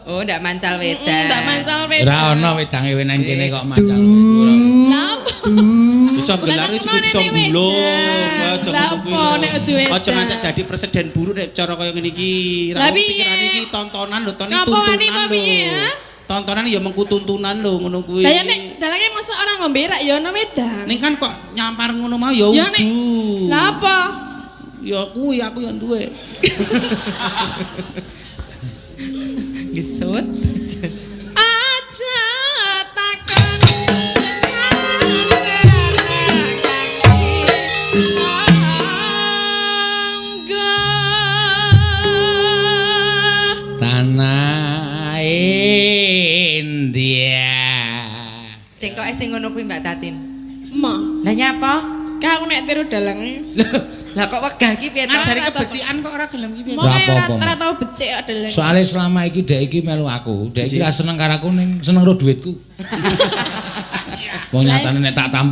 Oh, ndak mancal wedang. Ndak mancal wedang. Ora ana wedange nang kene kok mancal. Lah apa? Iso gelar wis kudu iso gulung. Aja Lah ngono kuwi. apa nek kudu wedang? Aja nganti jadi presiden buruk nek cara kaya ngene iki. Ra Lah piye? pikiran iki tontonan lho, tone Ngapa wani tuntunan apa piye, lho. ha? Tontonan ya mengku tuntunan lho ngono kuwi. Lah ya nek dalange mosok ora ngombe rak ya ono wedang. Ning kan kok nyampar ngono mau ya Ya nek udu. Lah apa? Ya kuwi aku ya duwe. Gesut. Aja takon sesasana kaki sangga. Tanah India. Cengkoke sing ngono kuwi Mbak Tatin. Ma, Lah nyapa? kah aku nek tiru dalange. Lah kok wegah iki piye to? Ngajari kebecikan kok ora gelem iki piye? Mau Lah ora apa-apa, ora tau becik kok dalange. Soale selama iki dek iki melu aku, dek iki ra seneng karo aku ning seneng karo duitku. Wong nyatane nek tak tak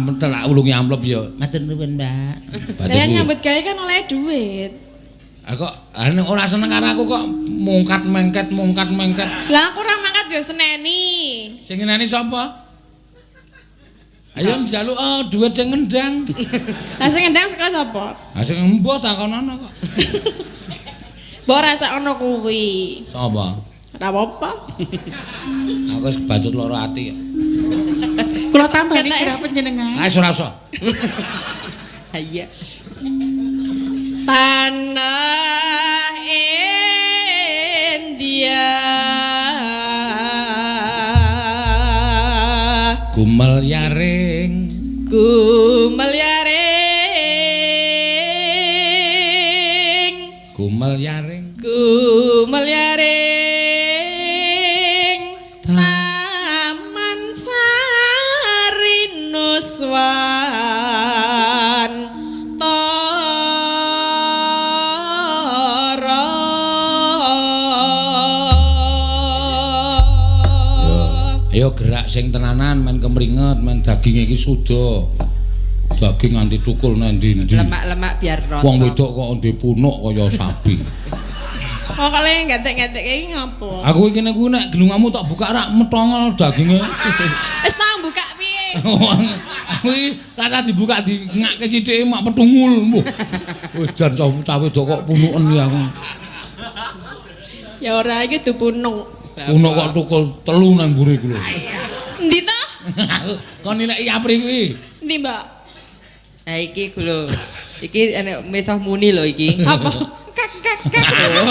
ulungi amplop ya matur nuwun, Mbak. Lah yang nyambut gawe kan oleh duit. Aku kok anu ora seneng karo aku kok mungkat mengket mungkat mengket. Lah aku ora mangkat ya seneni. Sing ngenani sapa? Ayo njaluk duit sing ngendang. Lah sing ngendang saka sapa? Ha sing embuh takonono kok. Mbok rasakno kuwi. Sapa? Ora apa-apa. Aku wis kebacut lara ati kok. Kula tambani Ketake. kira panjenengan. Ah wis ora usah. Ha iya. Tanah India. Gumel yaring. Gumel yaring. Gumel yaring. Gumel yaring. Taman Sari Nuswantara. Yo, ayo gerak sing tenanan, men kemringet, men daging iki suda. Daging nganti tukul nang ndi-ndi. Lemak-lemak biar roto. Wong wedok kok ndek punuk kaya sapi. Pokoke gantek-gantek iki ngopo? Aku iki nek kuwi nek gelungamu tak buka rak metongol daginge. Wis tau buka piye? Aku iki rasa dibuka di ngake sithike mak petungul. Mbuh. Wis jan cah wedok kok punuken iki aku. Ya ora iki dipunuk. Punuk kok tukul telu nang mburi ku lho. Endi to? Kon nilai apri kuwi. Endi, Mbak? Nah iki ku lho. Iki enek mesoh muni lho iki. Apa? Kak kak kak. lho.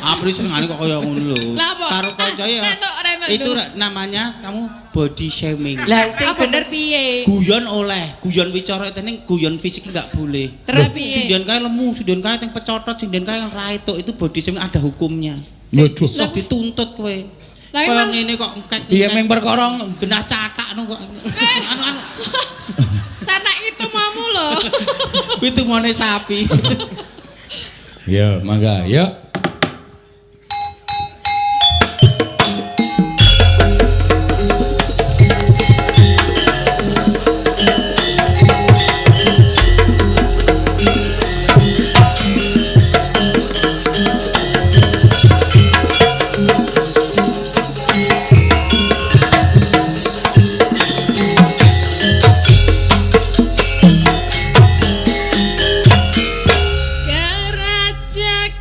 Apri senengane kok kaya ngono lho. Lah apa? Karo kanca ya. Rentuk, rentuk. Itu namanya kamu body shaming. Lah sing bener piye? Guyon oleh, guyon wicara itu ning guyon fisik enggak boleh. Terus piye? Sinden kae lemu, sinden kae teng pecotot, sinden kae ra etuk, itu body shaming ada hukumnya. Waduh. Sok dituntut kowe. Lah Kaya emang ngene kok engkek. Piye meng perkara genah catak no kok. Anu anu. Catak itu mamu lho. Kuwi tumone sapi. Ya, mangga, ya. Gerajak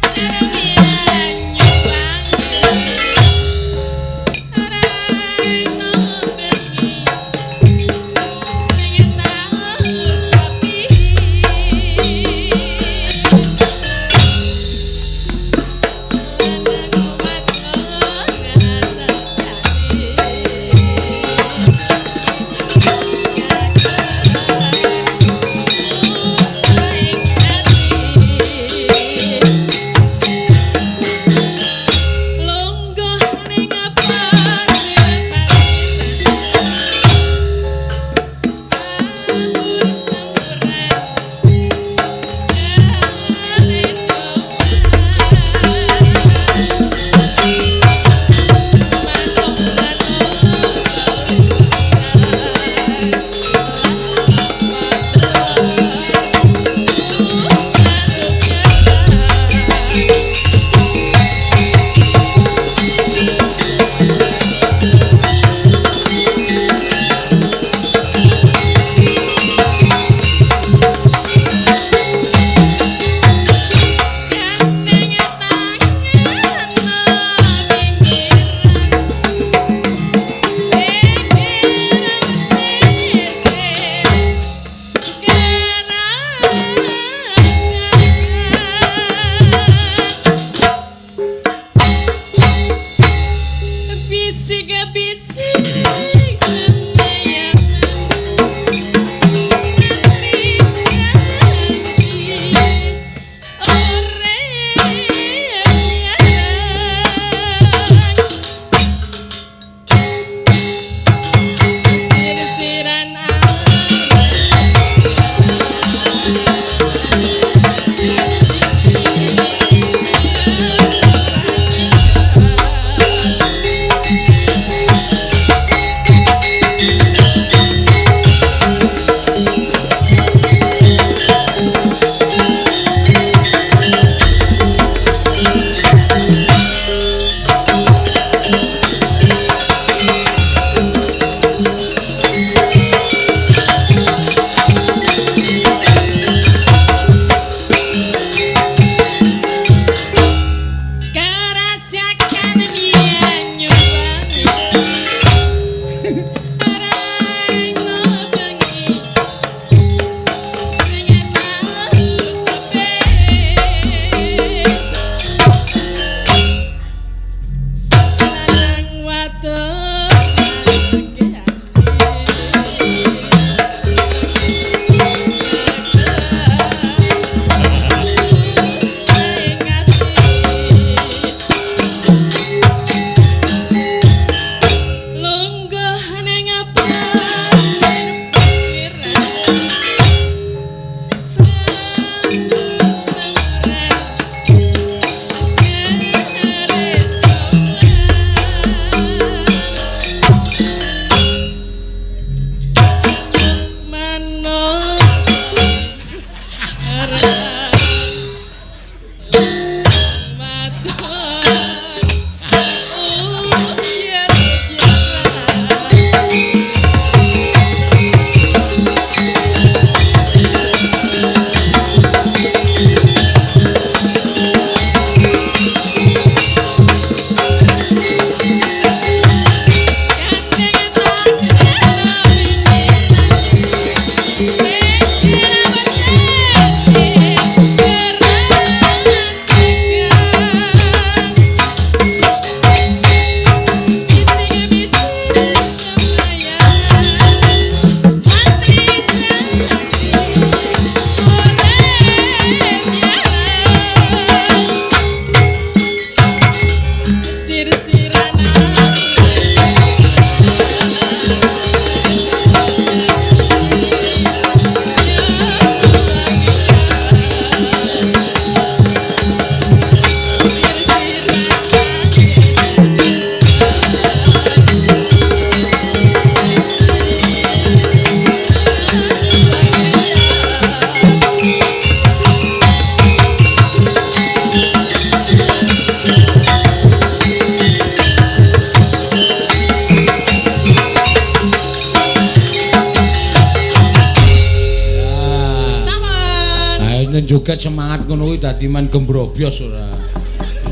Yen joget semangat ngono kuwi dadi men gembrobyos ora.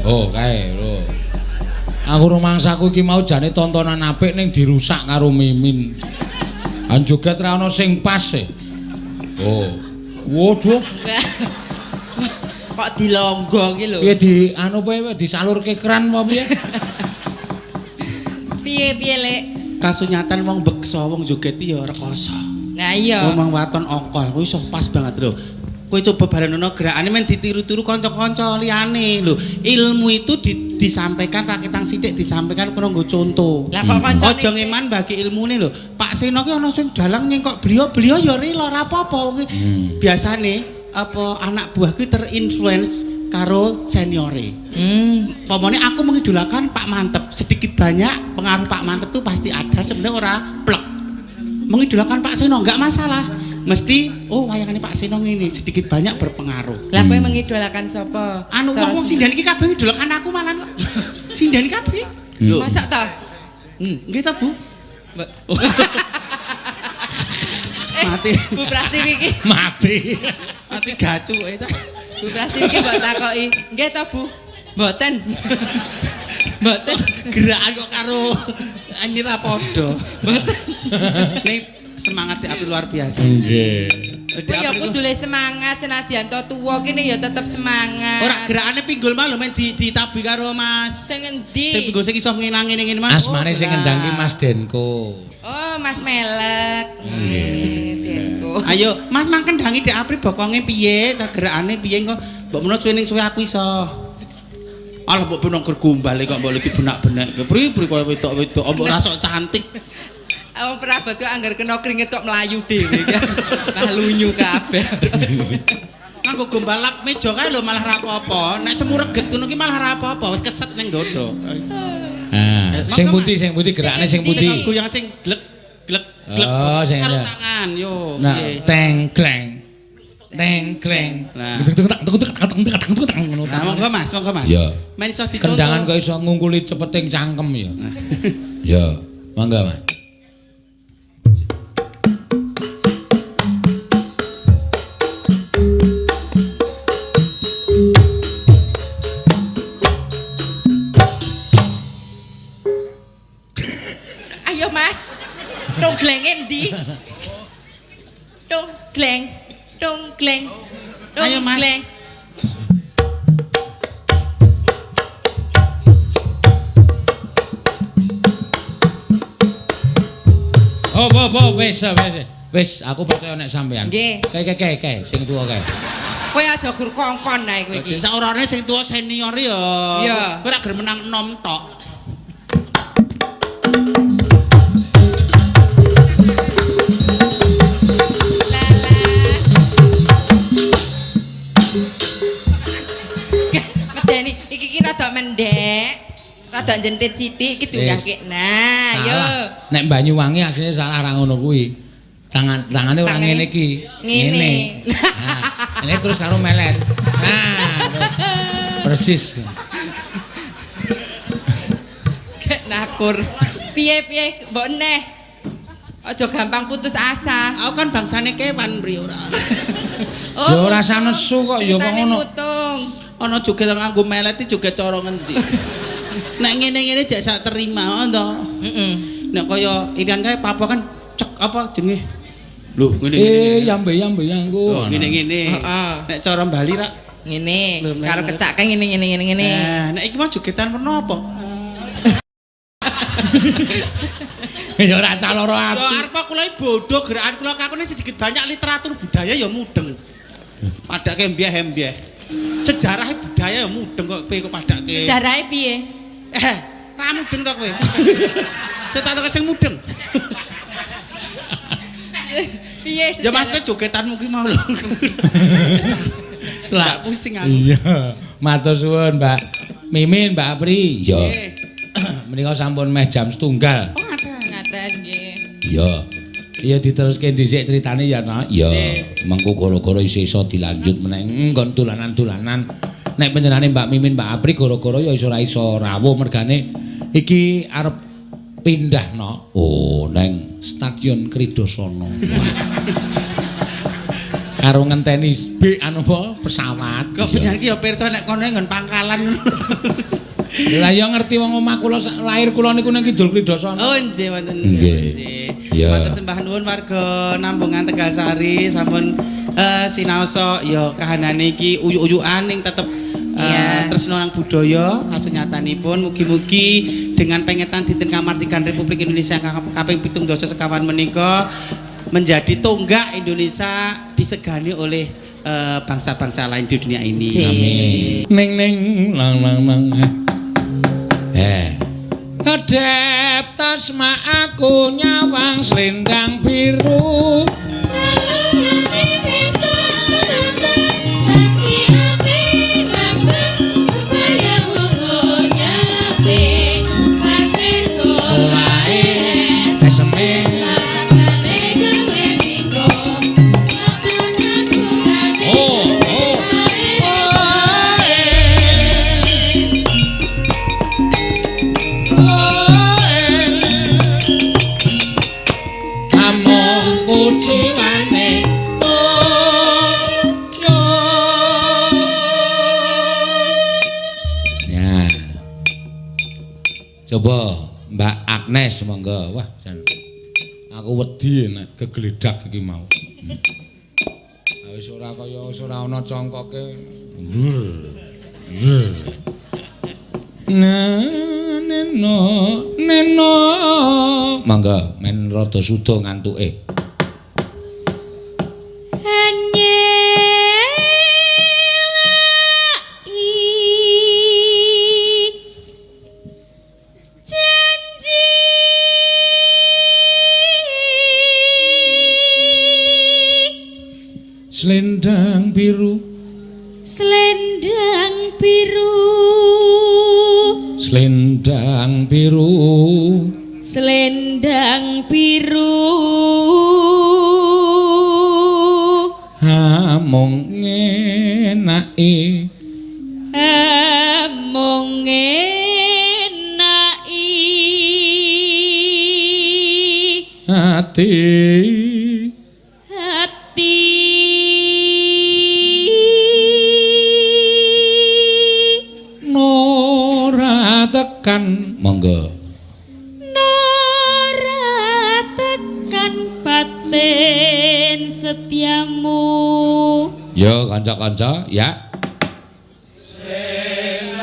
Oh, kae lho. Aku rumangsaku iki mau jane tontonan apik ning dirusak karo Mimin. An joget ra ono sing pas e. Oh. Waduh. Kok dilonggo ki lho. Piye di anu piye disalurke keran apa piye? Piye-piye, Lek? Kasunyatan wong beksa wong joget iki ya rekoso. Nah iya. Wong waton okol kuwi iso pas banget lho. Kowe coba barenono gerakane men ditiru-tiru kanca-kanca liyane lho. Ilmu itu disampaikan raketang sithik disampaikan kono nggo contoh. Lah kok kancane Aja ngeman bagi ilmune lho. Pak Seno ki ana sing dalang nyengkok beliau-beliau ya rela ora apa-apa wong ki. Biasane apa anak buah ki terinfluence karo seniore. Pomone aku mengidolakan Pak Mantep, sedikit banyak pengaruh Pak Mantep tuh pasti ada, sebenarnya ora plek. Mengidolakan Pak Seno enggak masalah. Mesti oh wayangane Pak Seno ngene, sedikit banyak berpengaruh. Lah kowe mengidolakan sapa? Anu wong-wong sinden iki kabeh ngidolakan aku malah kok. Sinden kabeh. Lho. Masa ta? Nggih ta, Bu? Mati. Bu Pratiwi iki. Mati. Mati gacuke ta. Bu Pratiwi iki mbok takoki. Nggih ta, Bu? Mboten. Mboten. Gerakan kok karo ini ra padha. Mboten. Ning semangat Dek Apri luar biasa. Nggih. Dek Ya Apri kudu le semangat senadyan to tuwa kene ya tetep semangat. Ora gerakane pinggul mah lho men ditabi karo Mas. Sing endi? Sing pinggul sing iso ngenang ngene-ngene Mas. Asmane sing ngendang ki Mas Denko. Oh, Mas Melek. Nggih, Denko. Ayo, Mas mang kendangi Dek Apri bokonge piye, ta gerakane piye engko mbok menawa suwe ning suwe aku iso. Alah mbok benong gergombal kok mbok dibenak-benekke. Pri-pri kaya wedok-wedok, mbok ra sok cantik. Wong prabot kok anggar kena kringet kok mlayu dhewe. Mah lunyu kabeh. Nganggo gombal lap meja kae lho malah ra apa-apa. Nek semu reget ngono ki malah ra apa-apa, wis keset ning dodo. Ah, sing putih, sing putih gerakane sing putih. Sing goyang sing glek glek glek. Oh, sing karo tangan yo. Nah, teng gleng. Teng gleng. Nah. Ngono. Nah, monggo Mas, monggo Mas. Ya. Men iso dicontoh. Kendangan kok iso ngungkuli cepeting cangkem ya. Ya, monggo Mas. Ayo Mas. Tung glenge endi? Tung gleng. Tung gleng. Tung Ayo, Mas. gleng. Oh, oh, wis, wis. Wis, aku percaya nek sampean. Nggih. Kae sing tuwa kae. Kowe aja gur kongkon ae kowe iki. Desa orane sing tuwa senior ya. Iya. Kowe ora ger menang enom tok. Medeni iki ki rada mendek. Rada jentit sithik iki diundangke. Nah, yo. Nek Banyuwangi asline salah ra ngono kuwi. Tangane ora ngene iki. Ngene. Nah, ini terus karo melet. Nah, terus. Persis. Gek nakur. Piye-piye mbok neh. Aja gampang putus asa. Aku kan bangsane kewan mri ora. Oh, Ya ora usah nesu kok ya kok ngono. Ana joget nganggo melet iki joget cara ngendi. Nek ngene-ngene jek sak terima to. Heeh. Nek kaya Irian kae Papua kan cek apa jenenge? Lho ngene-ngene. Yambe-yambe yangku. Lho ngene-ngene. Heeh. Nek cara Bali rak Ngene, karo kecake ngene ngene ngene ngene. Nah, nek iki mah jogetan werna apa? Ya ora caloro Ya ati. arep kula iki bodoh gerakan kula kakune sedikit banyak literatur budaya ya mudeng. Padake mbyeh-mbyeh. Sejarah budaya ya mudeng kok piye kok padake. Sejarahe piye? Ra mudeng to kowe. Saya tak tahu sing mudeng. Piye Ya maksudnya jogetanmu ki mau lho. Selak pusing aku. Iya. Matur suwun, Mbak Mimin, Mbak Apri. Iya. Menika sampun meh jam setunggal. Oh, ngaten. Ngaten nggih. Iya. Iya diteruske dhisik critane ya, Nak. Iya. Mengko gara-gara isih iso dilanjut meneh nggon dolanan-dolanan. Nek panjenengane Mbak Mimin, Mbak Apri gara-gara ya iso ora iso rawuh mergane iki arep pindah no. Oh, neng Stadion Kridosana. Karo ngenteni B anu apa pesawat. Kok bener iki ya pirsa nek kono nggon pangkalan. Lah ya ngerti wong omah kula lahir kula niku ning Kidul Kridasana. Oh nggih wonten Nggih. nggih. Matur sembah nuwun warga Nambungan Tegalsari sampun sinaosa ya kahanane iki uyuk-uyukan ning tetep tresno nang budaya kasunyatanipun mugi-mugi dengan pengetan dinten kamardikan Republik Indonesia kaping 75 menika menjadi tonggak Indonesia disegani oleh bangsa-bangsa lain di dunia ini. Amin. Ning ning lang lang lang. Kedep tasma aku nyawang selendang biru. Coba Mbak Agnes monggo. Wah, jan. Aku wedi nek gegledak iki mau. Wis ora kaya wis ora ana congkoke. Neno neno. Monggo men rada suda ngantuke. Selendang biru, selendang biru, selendang biru, selendang biru, amung ngenaki, amung ngenaki ati. Tekan monggo nora tekan batin setiamu. Yo kanca-kanca ya. Selendang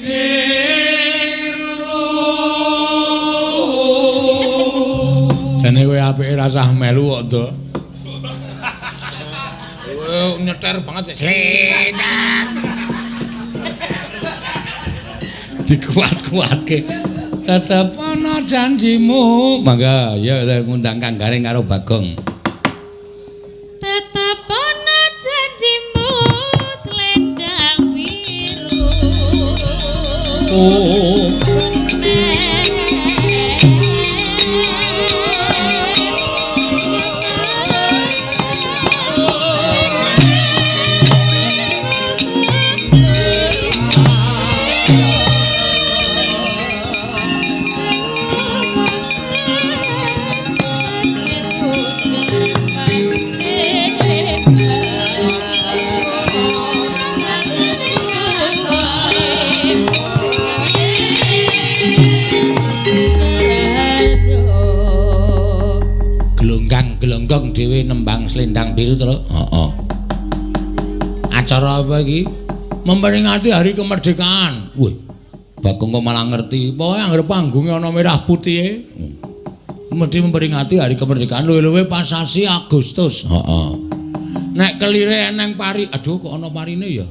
biru. Jane kowe apike rasah melu kok, Nduk. Kowe nyeter banget selendang. Dikuat-kuatke. Tetep ana janjimu. Mangga ya ngundang Kang Gareng karo Bagong. Tetep ana janjimu selendang biru. Oh. Gelonggong dhewe nembang selendang biru to lho. Heeh. Acara apa iki? Memperingati hari kemerdekaan. Wih. Bagong kok malah ngerti. Pokoke anggere panggunge ana merah putihe. Mesti memperingati hari kemerdekaan luwe-luwe pas sasi Agustus. Heeh. Nek kelire eneng pari, aduh kok ana parine ya.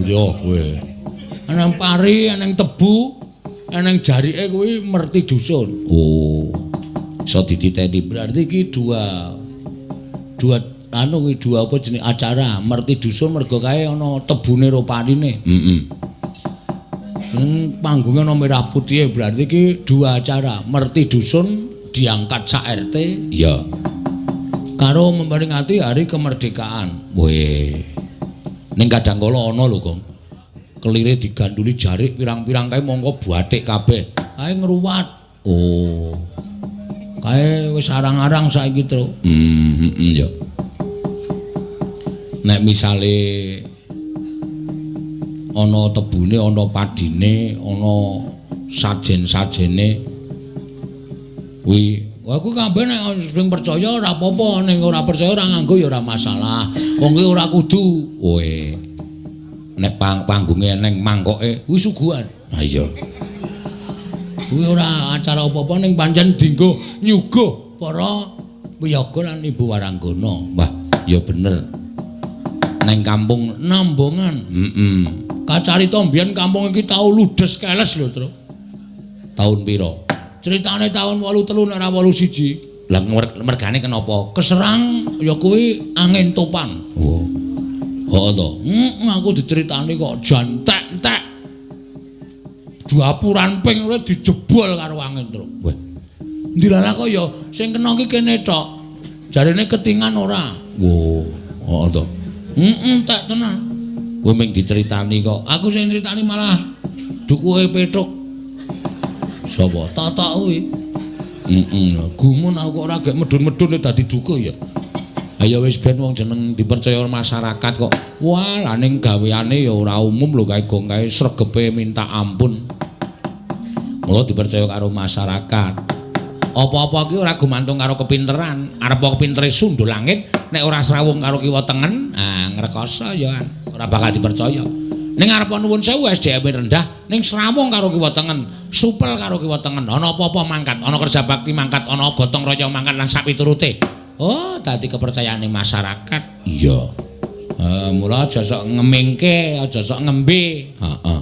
Yo kowe. Eneng pari, eneng tebu, eneng jarike kuwi merti dusun. Oh. Iso dititeni berarti iki dua anu kuwi dua apa jenenge acara merti dusun mergo kae ana tebune ro parine. Heeh. Panggunge ana merah putih berarti iki dua acara merti dusun diangkat sak RT ya. Karo memperingati hari kemerdekaan. Weh. Ning kadang kala ana lho, Gong. Kelire diganduli jarik pirang-pirang kae mongko bathik kabeh. Kae ngruwat. Oh. Kae wis arang-arang saiki, Truk. Ya. Nek misale ana tebune, ana padine, ana sajen-sajene kuwi aku kabeh nek sing percaya ora apa-apa, ning ora percaya ora nganggo ya ora masalah. Wong kuwi ora kudu. Kowe nek panggunge neng mangkoke kuwi suguhan. Ha iya. Kuwi ora acara apa-apa ning pancen dienggo nyuguh para wiyaga lan Ibu Waranggana. Wah, ya bener. Neng kampung Nambongan. Heeh. Kacarita mbiyen kampung iki tau ludes keles lho, Truk. Taun pira? Ceritane taun 83 nek ora 81. Lah mergane kenapa? Keserang ya kuwi angin topan. Oh. Heeh to. Heeh, aku diceritani kok jan entek-entek. Duapuran ping ora dijebol karo angin, Truk. Wah. Ndilalah kok ya sing kena ki kene tok. Jarene ketingan ora. Wo, heeh to. Heeh, entek tenan. Kowe mung diceritani kok. Aku sing critani malah dukuhe Petruk. Sapa? Tatak kuwi. Heeh. Gumun aku kok ora gek medhun-medhun dadi dukuh ya. Ayo wis ben wong jeneng dipercaya masyarakat kok. Wah, lah ning gaweane ya ora umum lho kae gong kae sregepe minta ampun. Mula dipercaya karo masyarakat. Apa-apa ki ora gumantung karo kepinteran. Arep kepintere sundul langit nek ora srawung karo kiwa tengen, ah ngrekoso ya ora bakal dipercaya. Ning arep nuwun sewu SDM rendah, ning srawung karo kiwa tengen, supel karo kiwa tengen, ana apa-apa mangkat, ana kerja bakti mangkat, ana gotong royong mangkat lan sapiturute. Oh, dadi kepercayaane masyarakat. Iya. Mula aja sok ngemingke, aja sok ngembe. Heeh.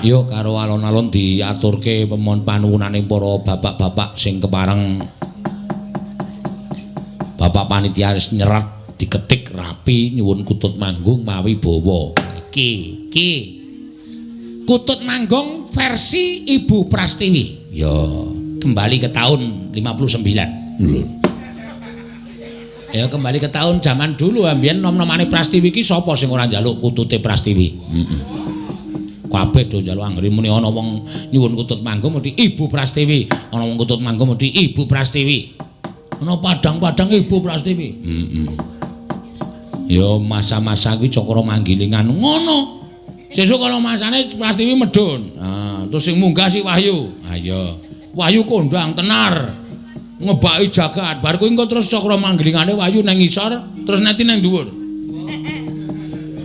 Yo karo alon-alon diaturke pemon panuwunane para bapak-bapak sing kepareng. Bapak panitia nyerat diketik rapi nyuwun kutut manggung mawi bawa. Iki, iki. Kutut manggung versi Ibu Prastiwi. Ya, kembali ke tahun 59. Lho. Ya kembali ke tahun zaman dulu mbiyen nom-nomane Prastiwi iki sapa sing ora njaluk kutute Prastiwi? Heeh. Kabeh do njaluk anggere muni ana wong nyuwun kutut manggung mesti Ibu Prastiwi, ana wong kutut manggung mesti Ibu Prastiwi. Ana padang-padang Ibu Prastiwi. Heeh. Ya masa-masa kuwi Cakra Manggilingan ngono. Sesuk kalau masane Prastiwi medhun. Ah, terus sing munggah si Wahyu. Ha iya. Wahyu kondang tenar. Ngebaki jagat. Bar kuwi engko terus Cakra Manggilingane Wahyu nang ngisor, terus nanti nang dhuwur.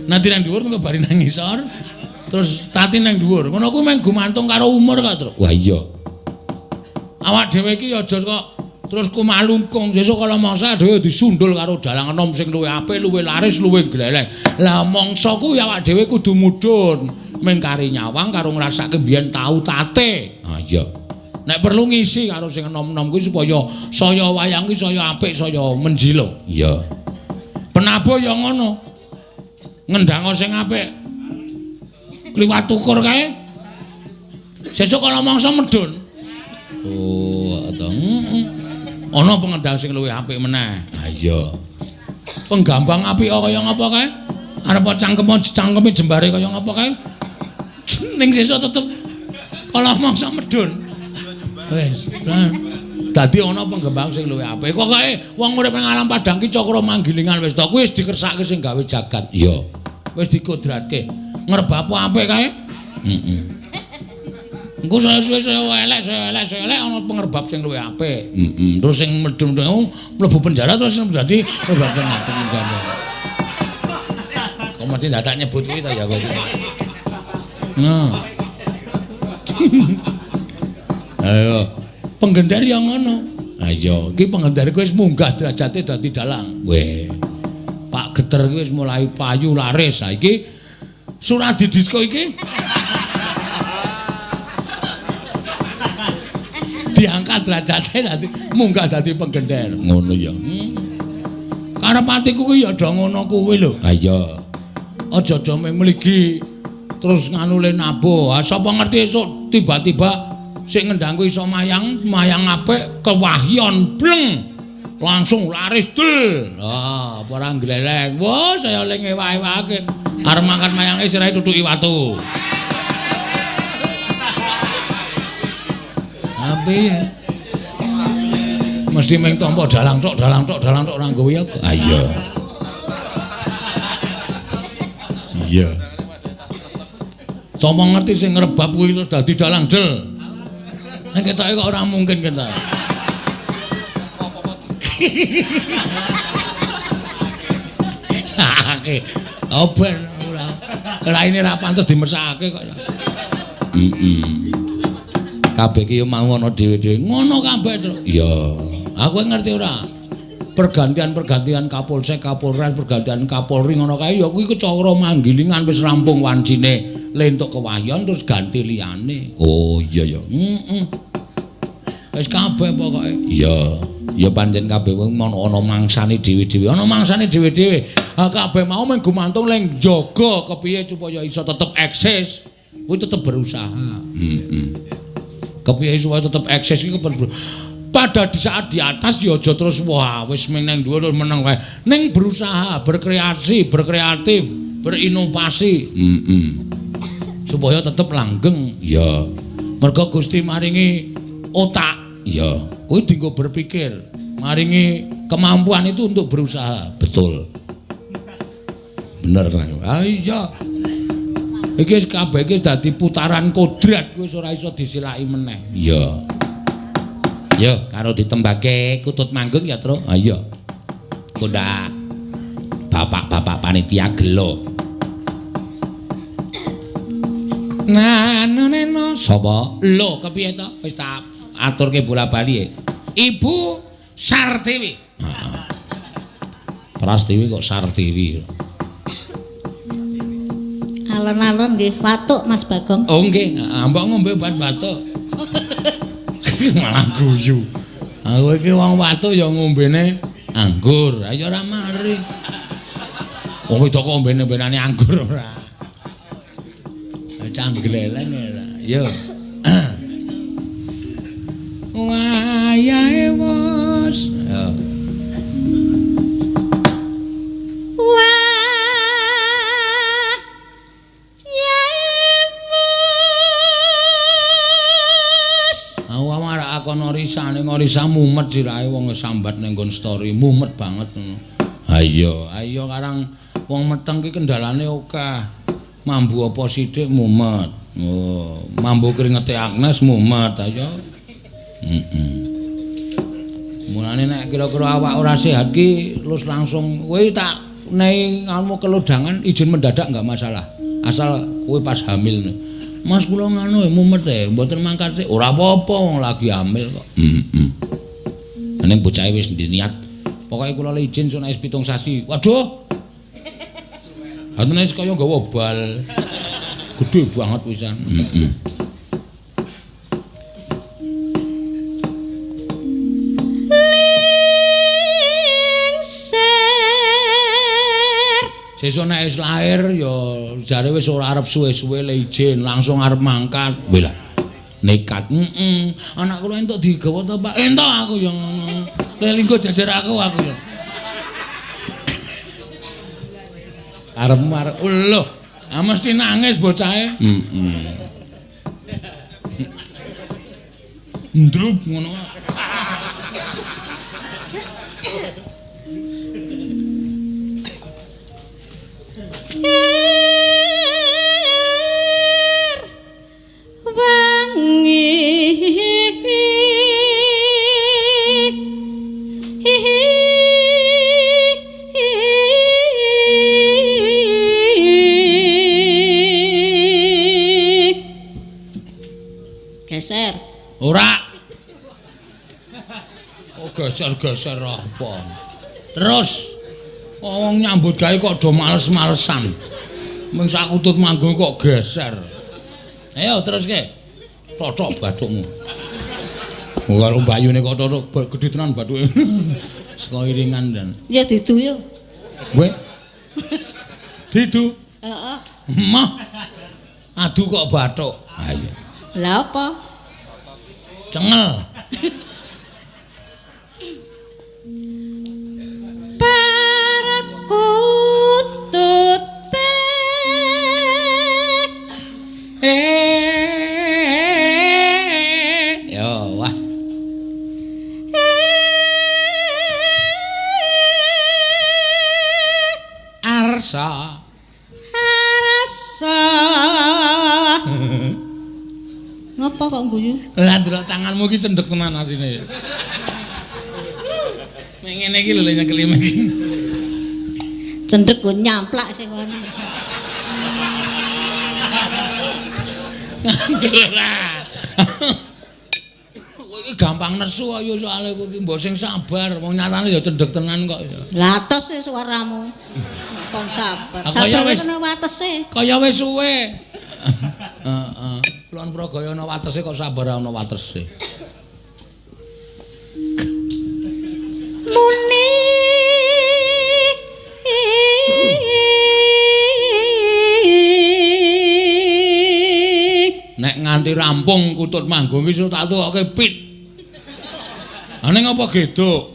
Nanti nang dhuwur engko bari nang ngisor, terus tati nang dhuwur. Ngono kuwi mung gumantung karo umur kok, Truk. Wah iya. Awak dhewe iki aja kok terus kumalungkung. Sesuk kala mangsa dhewe disundul karo dalang enom sing luwih apik, luwih laris, luwih gleleng. Lah mangsa kuwi awak dhewe kudu mudhun, mung kari nyawang karo ngrasake biyen tau tate. Ha iya. Nek perlu ngisi karo sing enom-enom kuwi supaya saya wayang kuwi saya apik, saya menjilo. Iya. Penabuh ya ngono. Ngendang sing apik. Kliwat ukur kae. Sesuk kala mangsa medhun. Oh, to. Heeh. Ana pengendang sing luwih apik meneh. Ha iya. Penggambang apik kaya ngapa kae? Arep cangkem cangkeme jembare kaya ngapa kae? Ning sesuk tetep kala mangsa medhun. Wis, dadi ana penggembang sing luwih apik. Pokoke wong urip nang alam padang ki Cakra Manggilingan wis to. Kuwi wis dikersake sing gawe jagat. Iya. Wis dikodratke. Ngrebap apik kae. Heeh. Engko saya suwe saya elek, saya elek, saya elek ana pengrebab sing luwih apik. Heeh. Terus sing medhun-medhun mlebu penjara terus dadi rebab sing apik. Kok mesti dadak nyebut kuwi ta ya kowe iki. Nah. Ayo, penggender ya ngono. Ayo, iki penggender kuwi wis munggah derajate dadi dalang. Weh. Pak Geter kuwi wis mulai payu laris. Ha iki Suradi Disko iki diangkat derajate dadi munggah dadi penggender. Ngono ya. Karep atiku kuwi ya do ngono kuwi lho. Ha iya. Aja do mligi terus nganule nabuh. Ha sapa ngerti esuk tiba-tiba sing ngendang kuwi iso mayang, mayang apik kewahyon bleng. Langsung laris del. Ah, apa ora gleleng. Wah, saya le ngewah-ewahake. Arep makan mayange sirahe tutuki watu. Kepiye? Mesti mung tampa dalang tok, dalang tok, dalang tok ora nggawe ya. Ah iya. Iya. Sapa ngerti sing ngrebab kuwi terus dadi dalang del. Nek ketoke kok ora mungkin ketoke. Oke. Oh ben ora. Raine ra pantes dimesakake kok. Heeh. Kabeh iki mau ana dhewe-dhewe. Ngono kabeh, Truk. Iya. Aku ngerti ora. Pergantian-pergantian Kapolsek, Kapolres, pergantian Kapolri ngono kae ya kuwi kecara manggilingan wis rampung wancine lentuk kewayon terus ganti liyane. Oh iya ya. Heeh. Wis kabeh pokoke. Iya. Ya pancen kabeh wong ana mangsane dhewe-dhewe. Ana mangsane dhewe-dhewe. Ha kabeh mau mung gumantung ning njaga kepiye supaya iso tetep eksis. Kuwi tetep berusaha. Heeh. Kepiye supaya tetep eksis iki pada di saat di atas ya aja terus wah wis meneng dhuwur terus meneng wae. Ning berusaha, berkreasi, berkreatif, berinovasi. Heeh. Supaya tetep langgeng. Ya. Mergo Gusti maringi otak. Ya. Kuwi dienggo berpikir, maringi kemampuan itu untuk berusaha. Betul. Bener tenan. Ah iya. Iki wis kabeh iki dadi putaran kodrat kuwi wis ora iso disilaki meneh. Iya. Yo karo ditembake kutut manggung ya, Truk. Ha iya. Kondak bapak-bapak panitia gelo. Nano neno sapa? Lho, kepiye to? Wis tak aturke bola-bali. Ibu Sartiwi. Heeh. Prastiwi kok Sartiwi. Alon-alon nggih, watuk Mas Bagong. Oh nggih, ambok ngombe obat batuk. Malah guyu. Aku iki wong watuk ya ngombene anggur. Ayo ora mari. Wong wedok kok ombene-ombenane anggur ora. Canggleleng ora. Yo. Wayahe wis. Yo. Kono risane ngorisa mumet sirahe wong sambat ning nggon story mumet banget ngono. Ha iya, ayo karang wong meteng ki kendalane akeh. Mambu apa sithik mumet. Oh, mambu kringete Agnes mumet ayo. Heeh. Mulane nek kira-kira awak ora sehat ki terus langsung kowe tak nei anu kelodangan izin mendadak enggak masalah. Asal kowe pas hamil. Mas kula nganu mumet e, mboten mangkat sik. Ora apa-apa wong lagi hamil kok. Heeh. Ning bocahe wis niat. Pokoke kula le izin sok nek 7 sasi. Waduh. Atene wis kaya nggawa bal. Gedhe banget pisan. Heeh. Sesuk nek wis lahir ya jare wis ora arep suwe-suwe le izin, langsung arep mangkat. Weh lah. Nekat. Heeh. Anak kula entuk digawa to, Pak? Entuk aku ya ngono. Le linggo jajar aku ya. Arep marek. Lho, ah mesti nangis bocahe. Heeh. Ndrup ngono. Geser. Ora. Oh geser-geser apa? Terus wong nyambut gawe kok do males-malesan. Mung sak kutut manggung kok geser. Ayo teruske. Cocok bathukmu. Karo mbayune kok cocok gedhe tenan bathuke. Saka iringan dan. Ya didu yo. Kowe. Didu. Heeh. Mah. Adu kok bathuk. Ha iya. Lah apa? Cengel. Parakutute. Yo wah. Arsa. Arsa. Ngopo kok guyu? Lah ndelok tanganmu iki cendhek tenan asine. Nek ngene iki lho nyekeli iki. Cendhek go nyamplak sing ngono. Ndelok lah. Kowe iki gampang nesu ayo soalé kowe iki mbok sing sabar, wong nyatane ya cendhek tenan kok ya. Lah atos e suaramu. Kon sabar. Kaya Sabar wis- kena watese. Kaya wis suwe. Heeh. Kulon Pragaya ana watese kok sabar ana watese. Muni Nek nganti rampung kutut manggung iki tak tukoke pit. Ha ning apa geduk?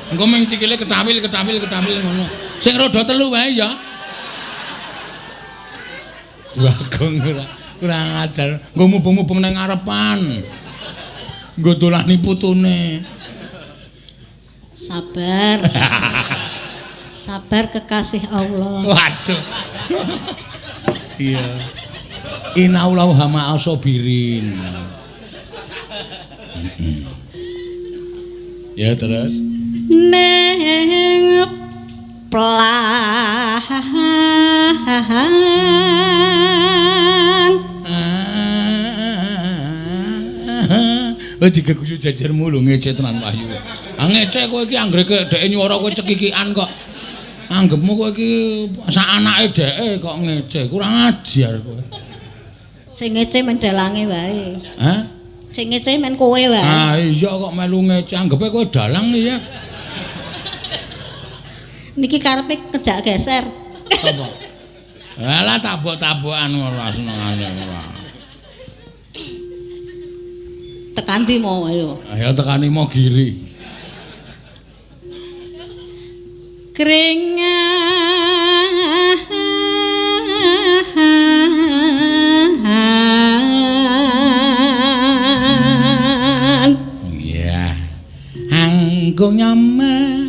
Engko ming sikile ketawil ketawil ketawil ngono. Sing roda telu wae ya. Bagong ora kurang ajar. Nggo mubeng-mubeng nang ngarepan. Nggo dolani putune. Sabar. Sabar kekasih Allah. Waduh. Iya. Inaulahu hama asobirin. Ya terus. Neng plang. Oh digeguyu jajarmu lho ngece tenan Wahyu. Ah ngece kowe iki anggere dheke nyuwara kowe cekikikan kok. Anggepmu kowe iki sak anake dheke kok ngece, kurang ajar kowe. Sing ngece men dalange wae. Hah? Sing ngece men kowe wae. Ah iya kok melu ngece, anggepe kowe dalang ya. Niki karepe kejak geser. Apa? Alah tabok-tabokan ora senengane ora. Tekan ndi mau ayo. Ayo tekani Mogiri. Keringan. Iya. Anggo nyamek.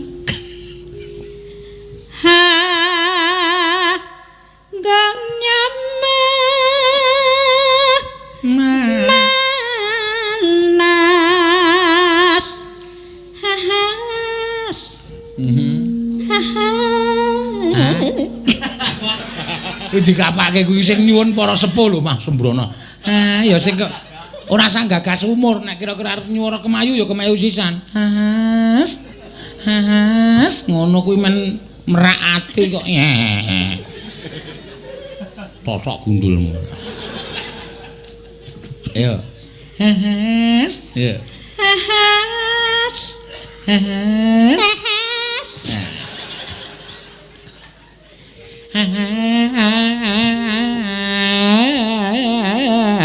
Gong nyamek. Manas. Hahas. Kuwi dikapake kuwi sing nyuwun para sepuh lho Mas Sembrono. Ah ya sing kok ora usah gagas umur nek kira-kira arep nyuwara kemayu ya kemayu sisan. Has. Has ngono kuwi men merak ati kok. Totok gundulmu. Ayo. Has. Ayo. Hahas. Has. Hahas.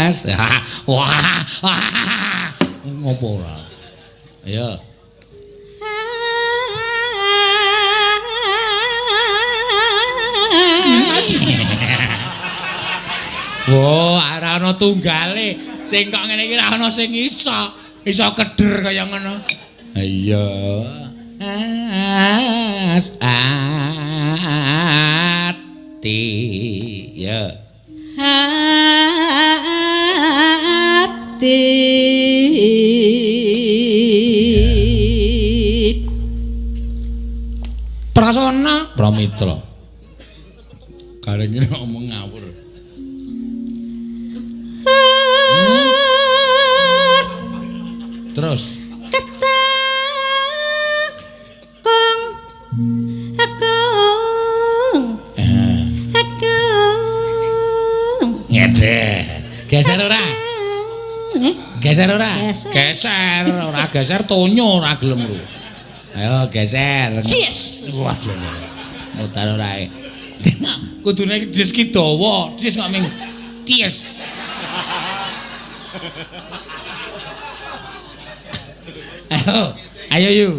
Has. Wah, wah. Ngopo ora? Ayo. Wah, ora ana tunggale. Sing kok ngene iki ora ana sing iso. Iso keder kaya ngono. Iya. As ati. Ya. Hati. Prasana Pramitra. Gareng ini ngomong ngawur. Terus Ketekung akung akung. Ngede. Geser ora? Geser ora? Geser. Geser, ora geser tonyo ora gelem lho. Ayo geser. Yes. Waduh. Mutar ora ae. Kudune iki dies ki dawa, dies kok ming ties. Ayo, ayo yu.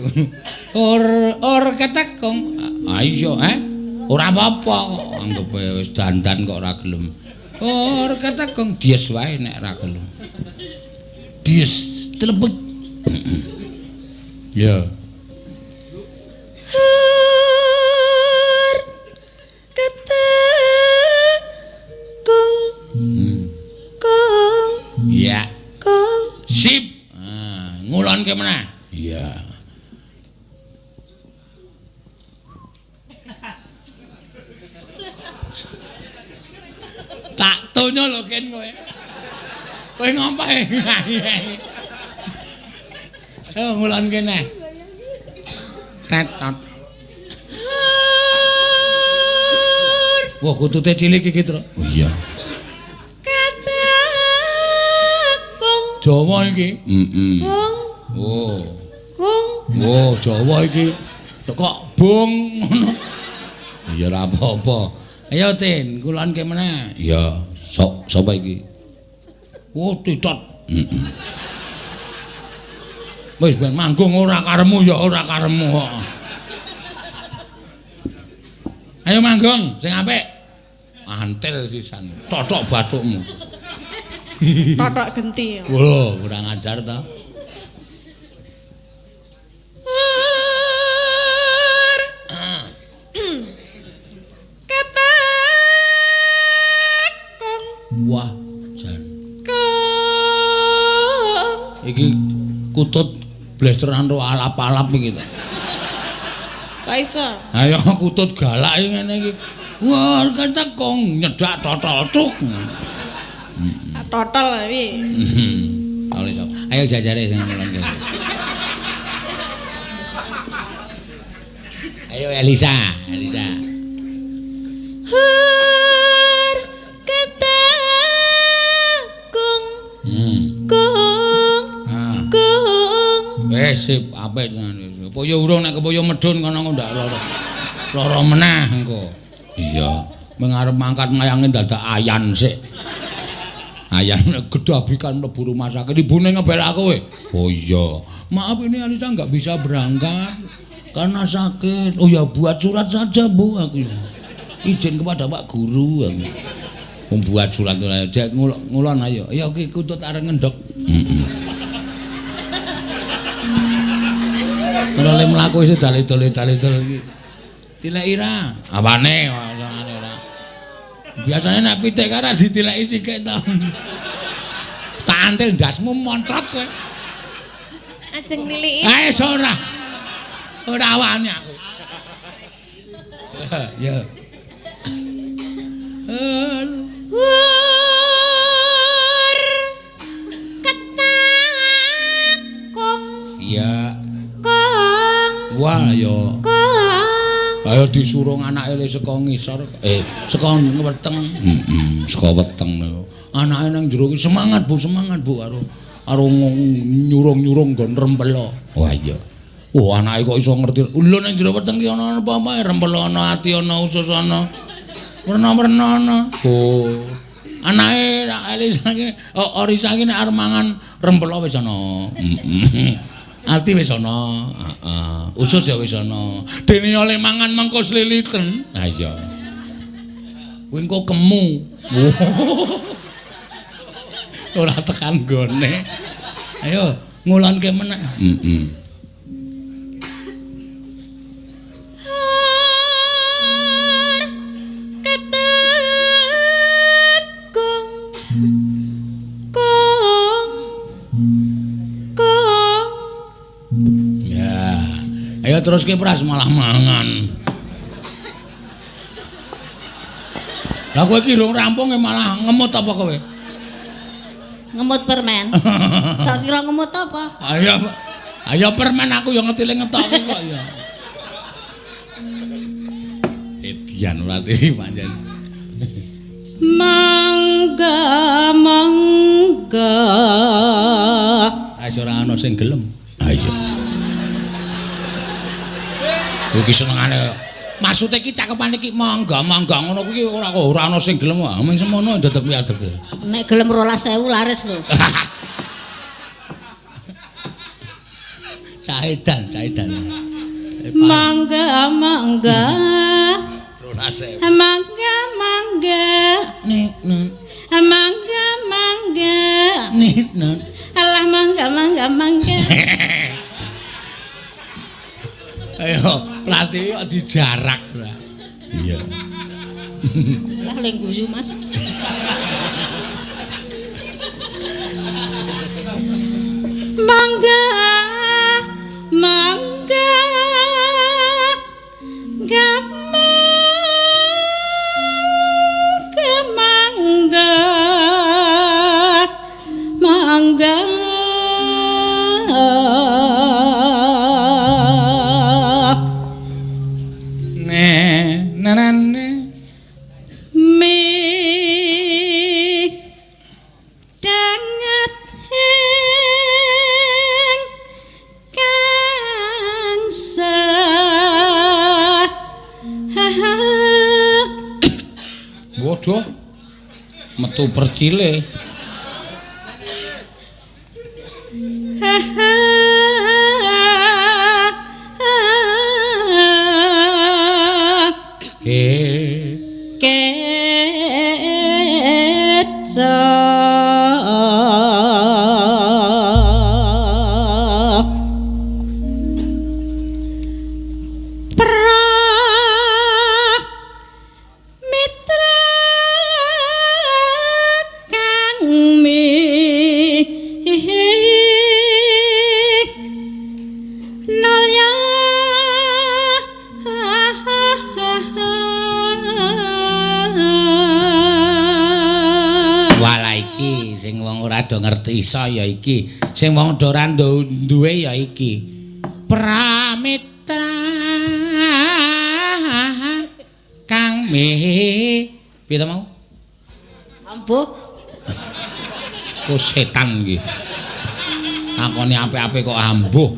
Or or ketekung. Ayo, eh. Ora apa-apa kok anggepe wis dandan kok ora gelem. Or ketekung dies wae nek ora gelem. Dies telepet. Ya. donya lho Ken kowe. Kowe ngopo? Ayo ngulon kene. Tetot. Wah, kutute cilik iki, Tru. Oh iya. Katekung. Jawa iki. Heeh. Kung. Oh. Kung. Oh, Jawa iki. Kok bung ngono. Ya ora apa-apa. Ayo Tin, kulonke meneh. Iya, sok sapa iki? Oh, titot. Heeh. Wis ben manggung ora karemu ya ora karemu kok. Ayo manggung sing apik. Antil sisan. Totok bathukmu. Totok genti. Lho, kurang ajar ta. Katekung. Wah, jan. Kung. Iki kutut blesteran ro alap-alap iki ta. Kok iso? Ayo kutut galak iki ngene iki. Wah, katekung nyedak totol tuk. Totol piye? Ayo jajare sing ngulon kene. Ayo Elisa, Elisa. Hur katekung. Kung. Kung. Wis sip apik tenan. Apa ya urung nek kepoyo medhun kono ndak lara. Lara meneh engko. Iya, mengarep mangkat mayange dadak ayan sik. Ayan gedabikan mlebu rumah sakit. Ibune ngebel aku kowe. Oh iya. Maaf ini Alisa enggak bisa berangkat karena sakit. Oh ya buat surat saja, Bu, aku. Izin kepada Pak Guru aku. Membuat surat aja ngulon ayo. Ya iki kutut arep ngendhog. Heeh. Kalau le mlaku isih dale-dale iki. Tileki ra? Apane ora. Biasane nek pitik kan ditileki sikik to. Tak antil ndasmu moncrot kowe. Ajeng niliki. Eh ora. Ora wani aku. Ya. Hur ketakung. Iya. Kong. Wah ya. Kong. Ayo disuruh anake le saka ngisor, saka weteng. Heeh, saka weteng. Anake nang jero ki semangat Bu karo karo nyurung-nyurung nggon rempelo. Wah iya. Oh anake kok iso ngerti. Lho nang jero weteng ki ana apa-apa, rempelo ana, ati ana, usus ana. Werna-werna ana. Oh. Anake Elisa ki, Orisa ki nek arep mangan rempelo wis ana. Heeh. Ati wis ana, heeh. Usus ya wis ana. Dene oleh mangan mengko sliliten. Ha iya. Kuwi engko kemu. Ora tekan gone. Ayo ngulonke meneh. Heeh. Hur ketekung. Kung. Kung. Ya. Ayo terus ke Pras malah mangan. Lah kowe iki rung rampung malah ngemut apa kowe? Ngemut permen. Tak kira ngemut apa? Ayo. Ayo permen aku ya ngetile ngetokke kok ya. Edian ora tiri pancen. Mangga mangga. Wis ora ana sing gelem. Ayo. Iki senengane. Maksude iki cakepane iki mangga mangga ngono kuwi ora ora ana sing gelem wae. Mung semono ndedek kuwi adeke. Nek gelem 12.000 laris lho. Caedan, caedan. Mangga mangga. 12.000. Mangga mangga. Nek nek. Mangga mangga. Nek nek. Alah mangga mangga mangga. Ayo, plastik kok dijarak ora. Iya. Lah leng guyu, Mas. Mangga mangga. Mangga mangga. Waduh. Metu percile. Iso ya iki sing wong do ora duwe ya iki Pramitra Kang Me piye to mau ambuh ku setan iki takone apik-apik kok ambuh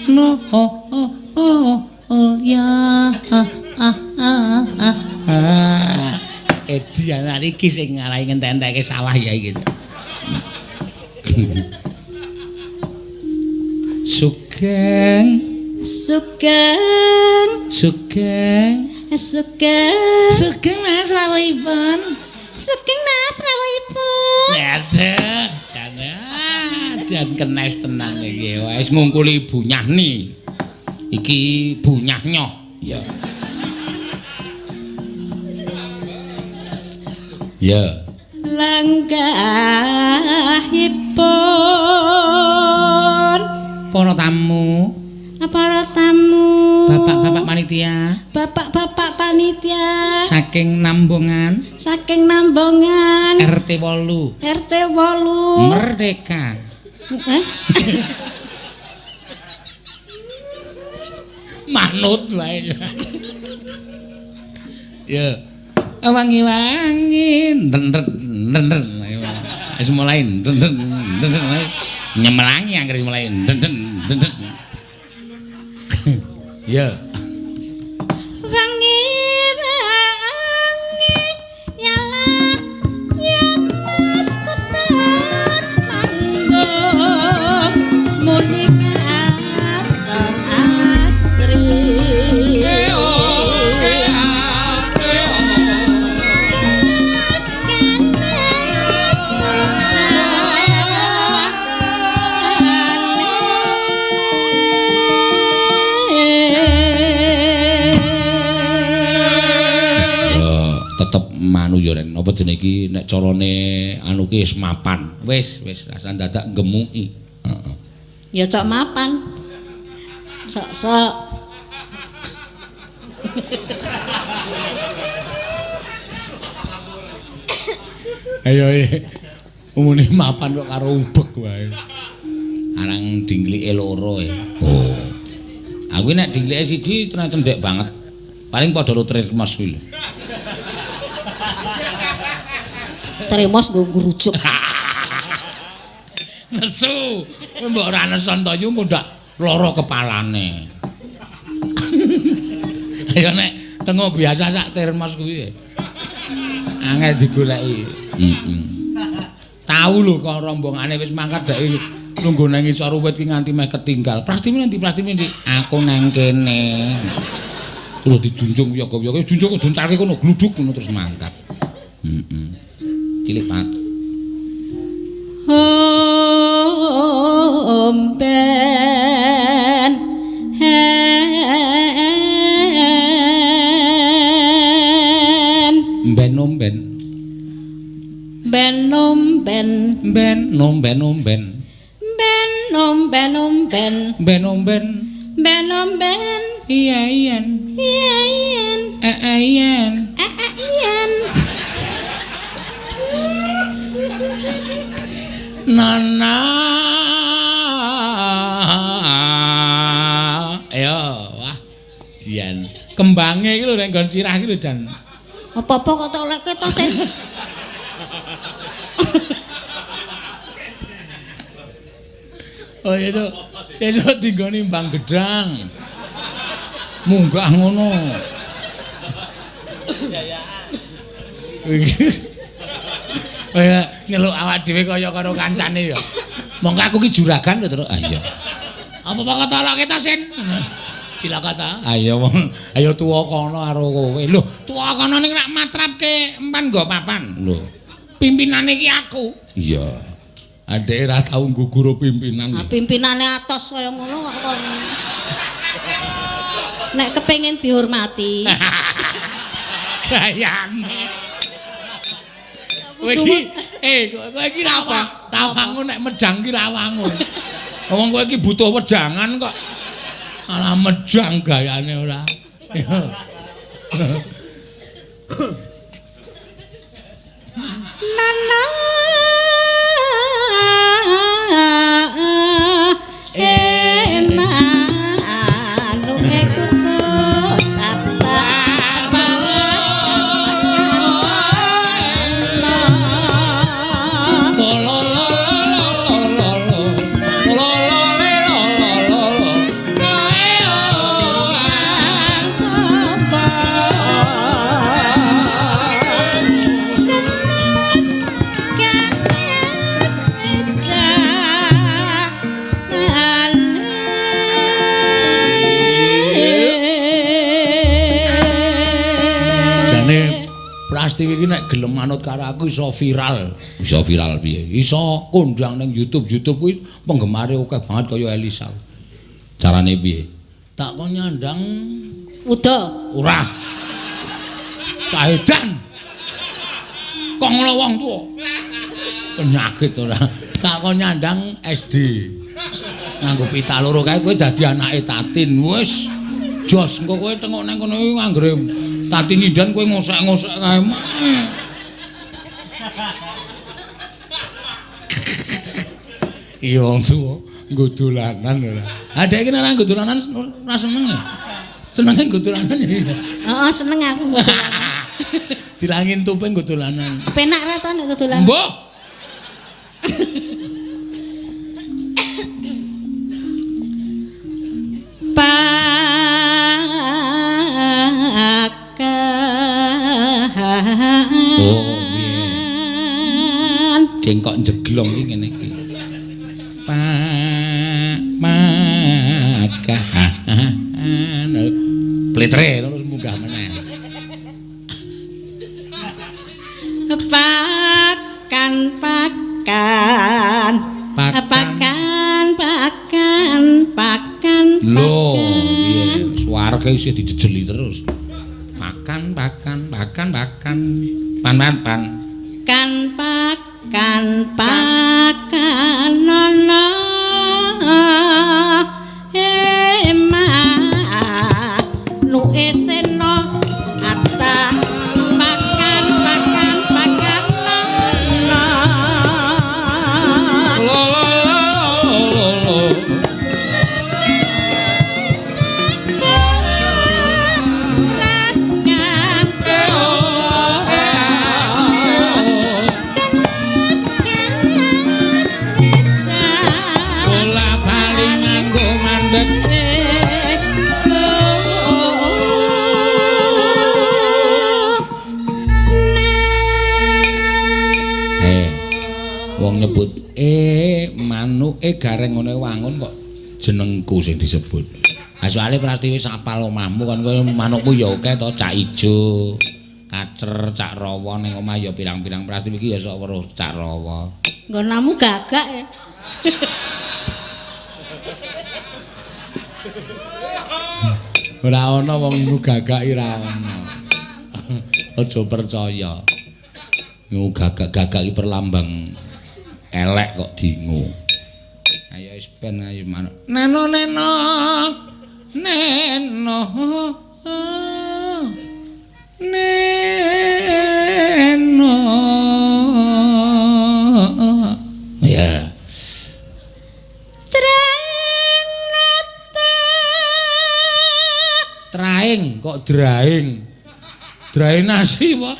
no oh oh oh oh ya ah ah ah ah edian iki sing ngarai ngentek-enteke sawah ya iki. Sugeng sugeng sugeng sugeng sugeng Mas rawuhipun sugeng Mas rawuhipun. Aduh jan jan kenes tenan iki wis ngungkuli bunyahni iki bunyah nyoh ya ya langgahipun para tamu para tamu bapak-bapak panitia bapak-bapak panitia saking Nambongan saking Nambongan RT 8 RT 8 Merdeka. Manut wae. Ya wangi-wangi ndren ndren wis mulai ndren ndren nyemelangi anggere mulai ndren ndren. Ya wangi wangi nyala nyamas kutut manggung muni katon asri. Manu ya ren apa jenenge iki nek carane anu ki wis mapan. Wis wis rasane dadak gemuki. Heeh. Ya cok mapan. Sok-sok. Ayo umune mapan kok karo ubek wae. Arang dinglike loro e. Oh. Aku nek dinglike siji tenan cendhek banget. Paling padha karo tremos kuwi lho. Tremos nggo ngrujuk. Nesu. Kowe mbok ora neson to yu engko ndak lara kepalane. Ayo nek tengok biasa sak termos kuwi. Angel digoleki. Heeh. Tahu lho kok rombongane wis mangkat dek lungguh nang ngisor wit ki nganti meh ketinggal. Prastimi nanti Prastimi ndi? Aku nang kene. Terus dijunjung yoga-yoga junjung kudu kono gluduk ngono terus mangkat. Heeh. Cilik Pak. Omben hen ben omben ben omben ben omben omben ben omben omben ben omben ben omben iya iya iya iya iya iya. Nana ayo wah jian kembange iki lho nek nggon sirah iki lho jan apa-apa kok tok leke to sing oh iya sesuk dinggoni mbang gedang munggah ngono. Kaya nyeluk awak dhewe kaya karo kancane ya. Mongko aku ki juragan kok, Truk. Ah iya. Apa-apa toloke ta, Sin? Cilaka ta. Ayo wong, ayo tuwa kono karo kowe. Lho, tuwa kono ning rak matrapke empan nggo papan. Lho, pimpinane iki aku. Iya. Adeke ra tau ngguguro pimpinan. Ah, pimpinane atos kaya ngono kok kon. Nek kepengin dihormati. Gayane. Kowe iki kowe iki ra apa? Tawangun nek mejang ki ra wangun. Wong kowe iki butuh wejangan kok. Alah mejang gayane ora. Nana emanuke kutu tata. Jane Prastiwi iki nek gelem manut karo aku iso viral. Iso viral piye? Iso kondang ning YouTube-YouTube kuwi penggemare akeh banget kaya Elisa. Carane piye? Tak kon nyandang Uda. Ora. Cah edan. Kok ngono wong tuwa. Penyakit ora. Tak kon nyandang SD. Nganggo pita loro kae kowe dadi anake Tatin. Wis jos engko kowe tengok nang kono iki anggere Tatin indan kowe ngosek-ngosek kae. Iya wong tuwa nggo dolanan ora. Ha dek iki nek ora nggo dolanan ora seneng ya. Senenge nggo dolanan ya. Heeh, seneng aku nggo dolanan. Dilangin tupe nggo dolanan. Penak ra to nek nggo dolanan? Mbah. Pakan. Oh, piye? Cengkok njeglong iki ngene iki. Pakan. Pletre terus munggah meneh. Pakan pakan. Pakan. Pakan pakan pakan. Lho, piye? Swarga isih dijejeli terus. Pakan pakan pakan pakan. Pan pan pan. Kan pakan pakan ana ema nu eseno ata pakan pakan pakan ana. Lo lo lo lo lo. Ras ngaco kenes kenes wejan. Bola bali nganggo mandek. Wong nyebut manuke gareng ngene wangun kok jenengku sing disebut. Ha soalé Prastiwi sapal omahmu kan kowe manukmu ya akeh to, cak ijo, kacer, cak rawa ning omah ya pirang-pirang. Prastiwi iki ya sok weruh cak rawa. Nggonamu gagak ya. Ora ana wong iku gagak ora ana. Aja percaya. Ngu gagak-gagak iki perlambang elek kok dingu. Ayo wis ben ayo manuk. Neno neno. Neno. Neno. Ya. Traing kok draing. Draing nasi apa?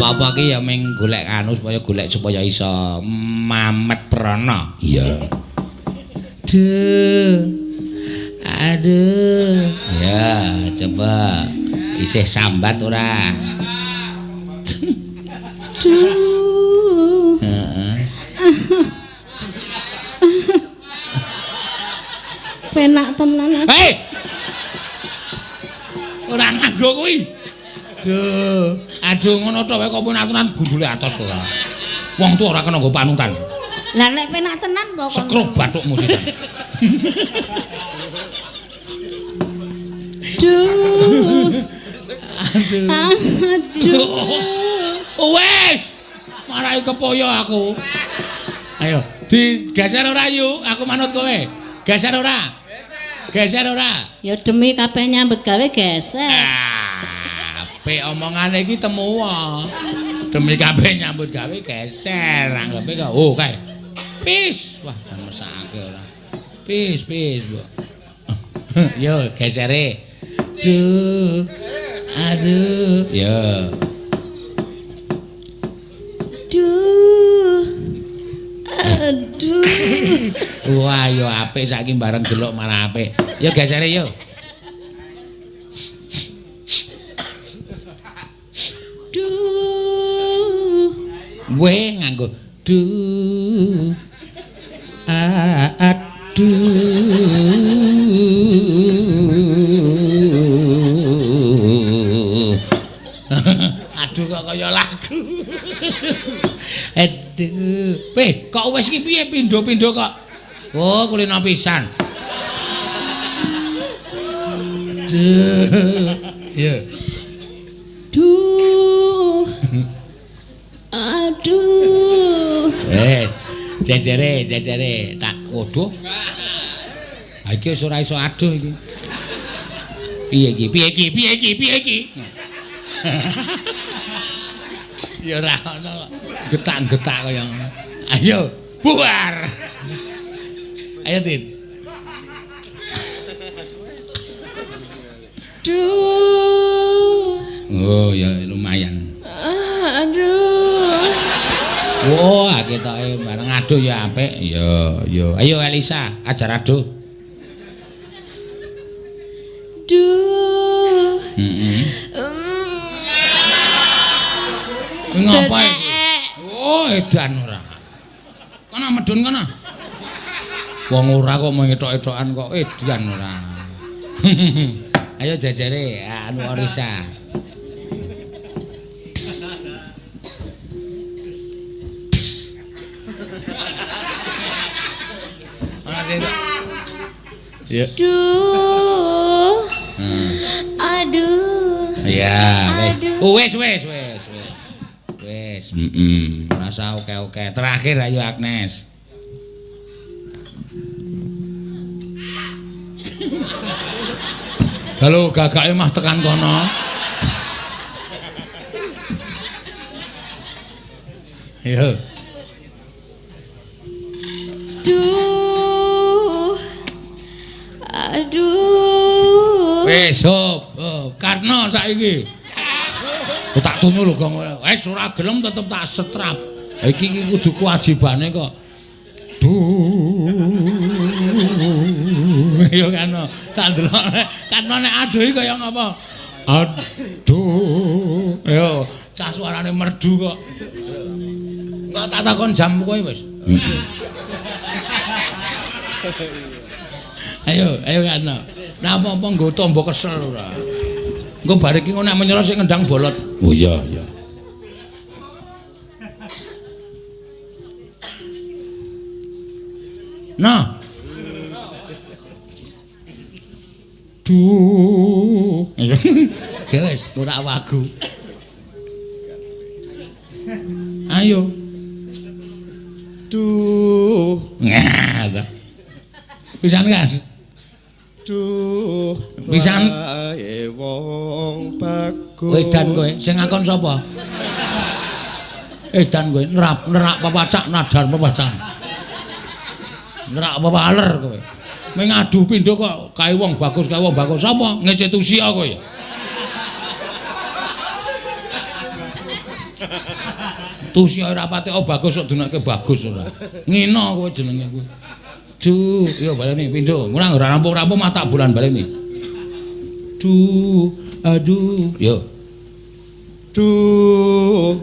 Apa-apa ki ya ming golek anu supaya golek supaya iso mamet prana. Iya. Duh. Aduh. Ya, coba isih sambat ora? Duh. Heeh. Penak tenan. Hei. Ora nganggo kuwi. Duh, aduh ngono to wae kok pun aturan gundule atos ora. Wong tuwa ora kena nggo panutan. Lah nek penak tenan kok kono. Sekrup bathukmu sisan. Duh. Aduh. Aduh. Wes, marai kepoyo aku. Ayo, digeser ora yu, aku manut kowe. Geser ora? Geser ora? Ya demi kabeh nyambut gawe geser. Ah, apik omongane iki temu wae. Demi kabeh nyambut gawe geser, anggepe kok. Oh, kae. Pis. Wah, jan mesake ora. Pis, pis. Yo, gesere. Duh. Aduh. Yo. Duh. Aduh. Wah, yo apik saiki bareng delok malah apik. Yo gesere yo. Duh. Weh nganggo duh. Aduh. Aduh kok kaya lagu. Aduh. Weh, kok wis iki piye pindho-pindho kok? Oh, kulino pisan. Duh. Ya. Duh. Aduh. Wes, jejere, jejere. Tak waduh. Ha iki wis ora iso aduh iki. Piye iki? Piye iki? Piye iki? Piye iki? Ya ora ono kok. Getak-getak kaya ngono. Ayo, bubar. Ayo, Tin. Duh. Oh, ya lumayan. Aduh. Wah, ketoke bareng aduh ya apik. Ya, ya. Ayo Elisa, ajar aduh. Duh. Heeh. Ngapa iki? Oh, edan ora. Kono medun kono. Wong ora kok mung etok-etokan kok edan ora. Ayo jajare anu Orisa. Ora sing. Ya. Duh. Aduh. Ya, wis. Oh, wis wis wis wis. Wis, heeh. Rasa oke-oke. Terakhir ayo Agnes. Halo, gagake mah tekan kono. Yo. Duh. Aduh. Wis, hop, hop. Karno saiki. Tak tunyu lho gong. Wis ora gelem tetep tak setrap. Iki iki kudu kewajibane kok. Duh. Yo kan tak delok karno nek aduh iki kaya ngapa? Aduh. Yo, cah suarane merdu kok. Engko tak takon jam kowe wis. Ayo, ayo Karno. Nah apa-apa nggo tombo kesel ora. Engko bar iki nek menyerah sing ngendang bolot. Oh iya, iya. Nah. Duh. Wis, ora wagu. Ayo. Duh. Nah. Pisan kan? Duh. Pisan wae wong bagus. Edan kowe, sing ngakon sapa? Edan kowe, nerak pepacak najar pepacak. Nerak pepaler kowe. Ming adu pindho kok kae wong bagus, kae wong bagus sapa? Ngece tusia kowe ya. Tusi ora pati oh bagus kok dunake bagus ora. Ngino kowe jenenge kowe. Duh, yo baleni pindho. Ora ora rampung-rampung mah tak bulan baleni. Duh, aduh, yo. Duh.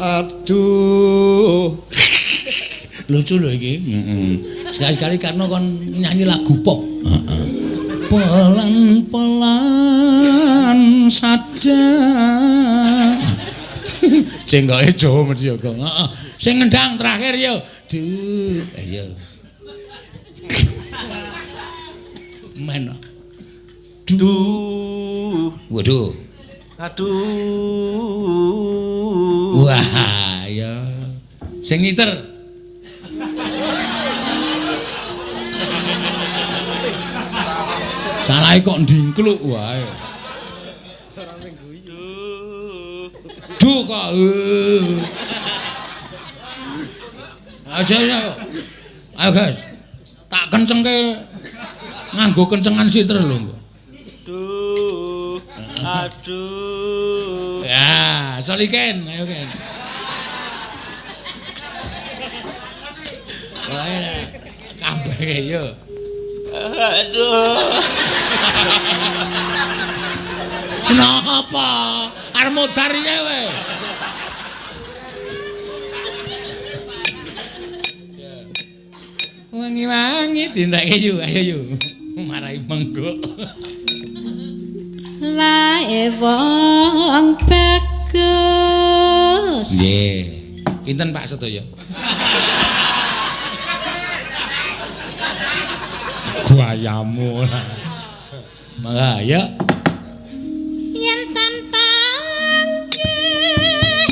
Aduh. Lucu lho iki. Heeh. Sekali-sekali Karno kon nyanyi lagu pop. Heeh. Pelan-pelan saja. Jenggoke Jawa mesti ya, Gong. Heeh. Sing ngendang terakhir yo. Duh, ayo. Men. Duh. Waduh. Aduh. Wah, ya. Sing ngiter. Salah kok ndingkluk wae. Duh kok. Ayo ayo. Ayo guys. Tak kencengke nganggo kencengan siter lho. Duh. Aduh. Ya, soliken, ayo ken. Wae kabeh yo. Aduh. Kenapa? Arep modar iki kowe. Wangi-wangi dintake yu, ayo yu. Marai menggok. Lae wong bagus. Nggih. Pinten Pak sedaya? Guayamu. Mangga ya. Yen tanpa panggih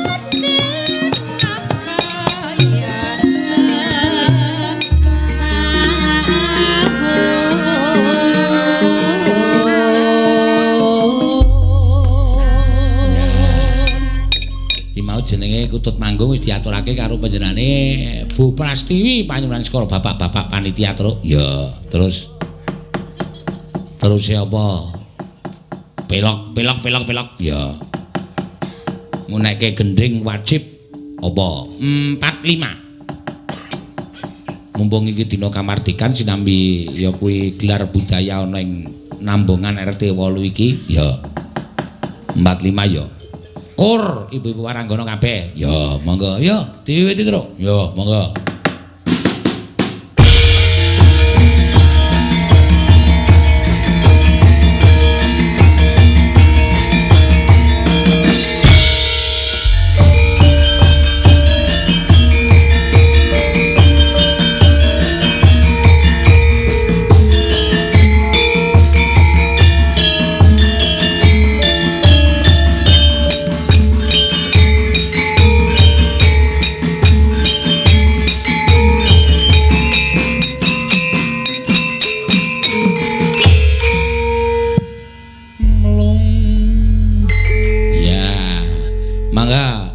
sedih apa ya Iki mau jenenge Kutut Manggung wis diaturake karo panjenengane Bu Prastiwi panyuwunan sekolah bapak-bapak panitia truk. Ya, terus terus apa? Pelok, pelok, pelok, pelok. Ya. Ngunekke gending wajib apa? 45. Mumpung iki dina kamardikan sinambi ya kuwi gelar budaya ana ing Nambongan RT 8 iki. Ya. 45 ya. Kur ibu-ibu waranggana kabeh. Ya, monggo. Ya, diwiwiti truk. Ya, monggo.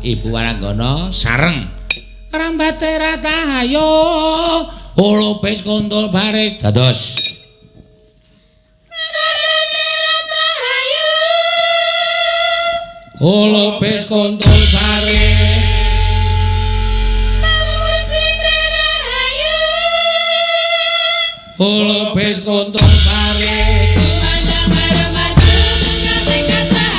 Ibu Waranggana sareng rambate ratahayo ulupis kontol baris dados rambate ratahayo ulupis kontol baris manguji rahayu ulupis kontol baris Bye.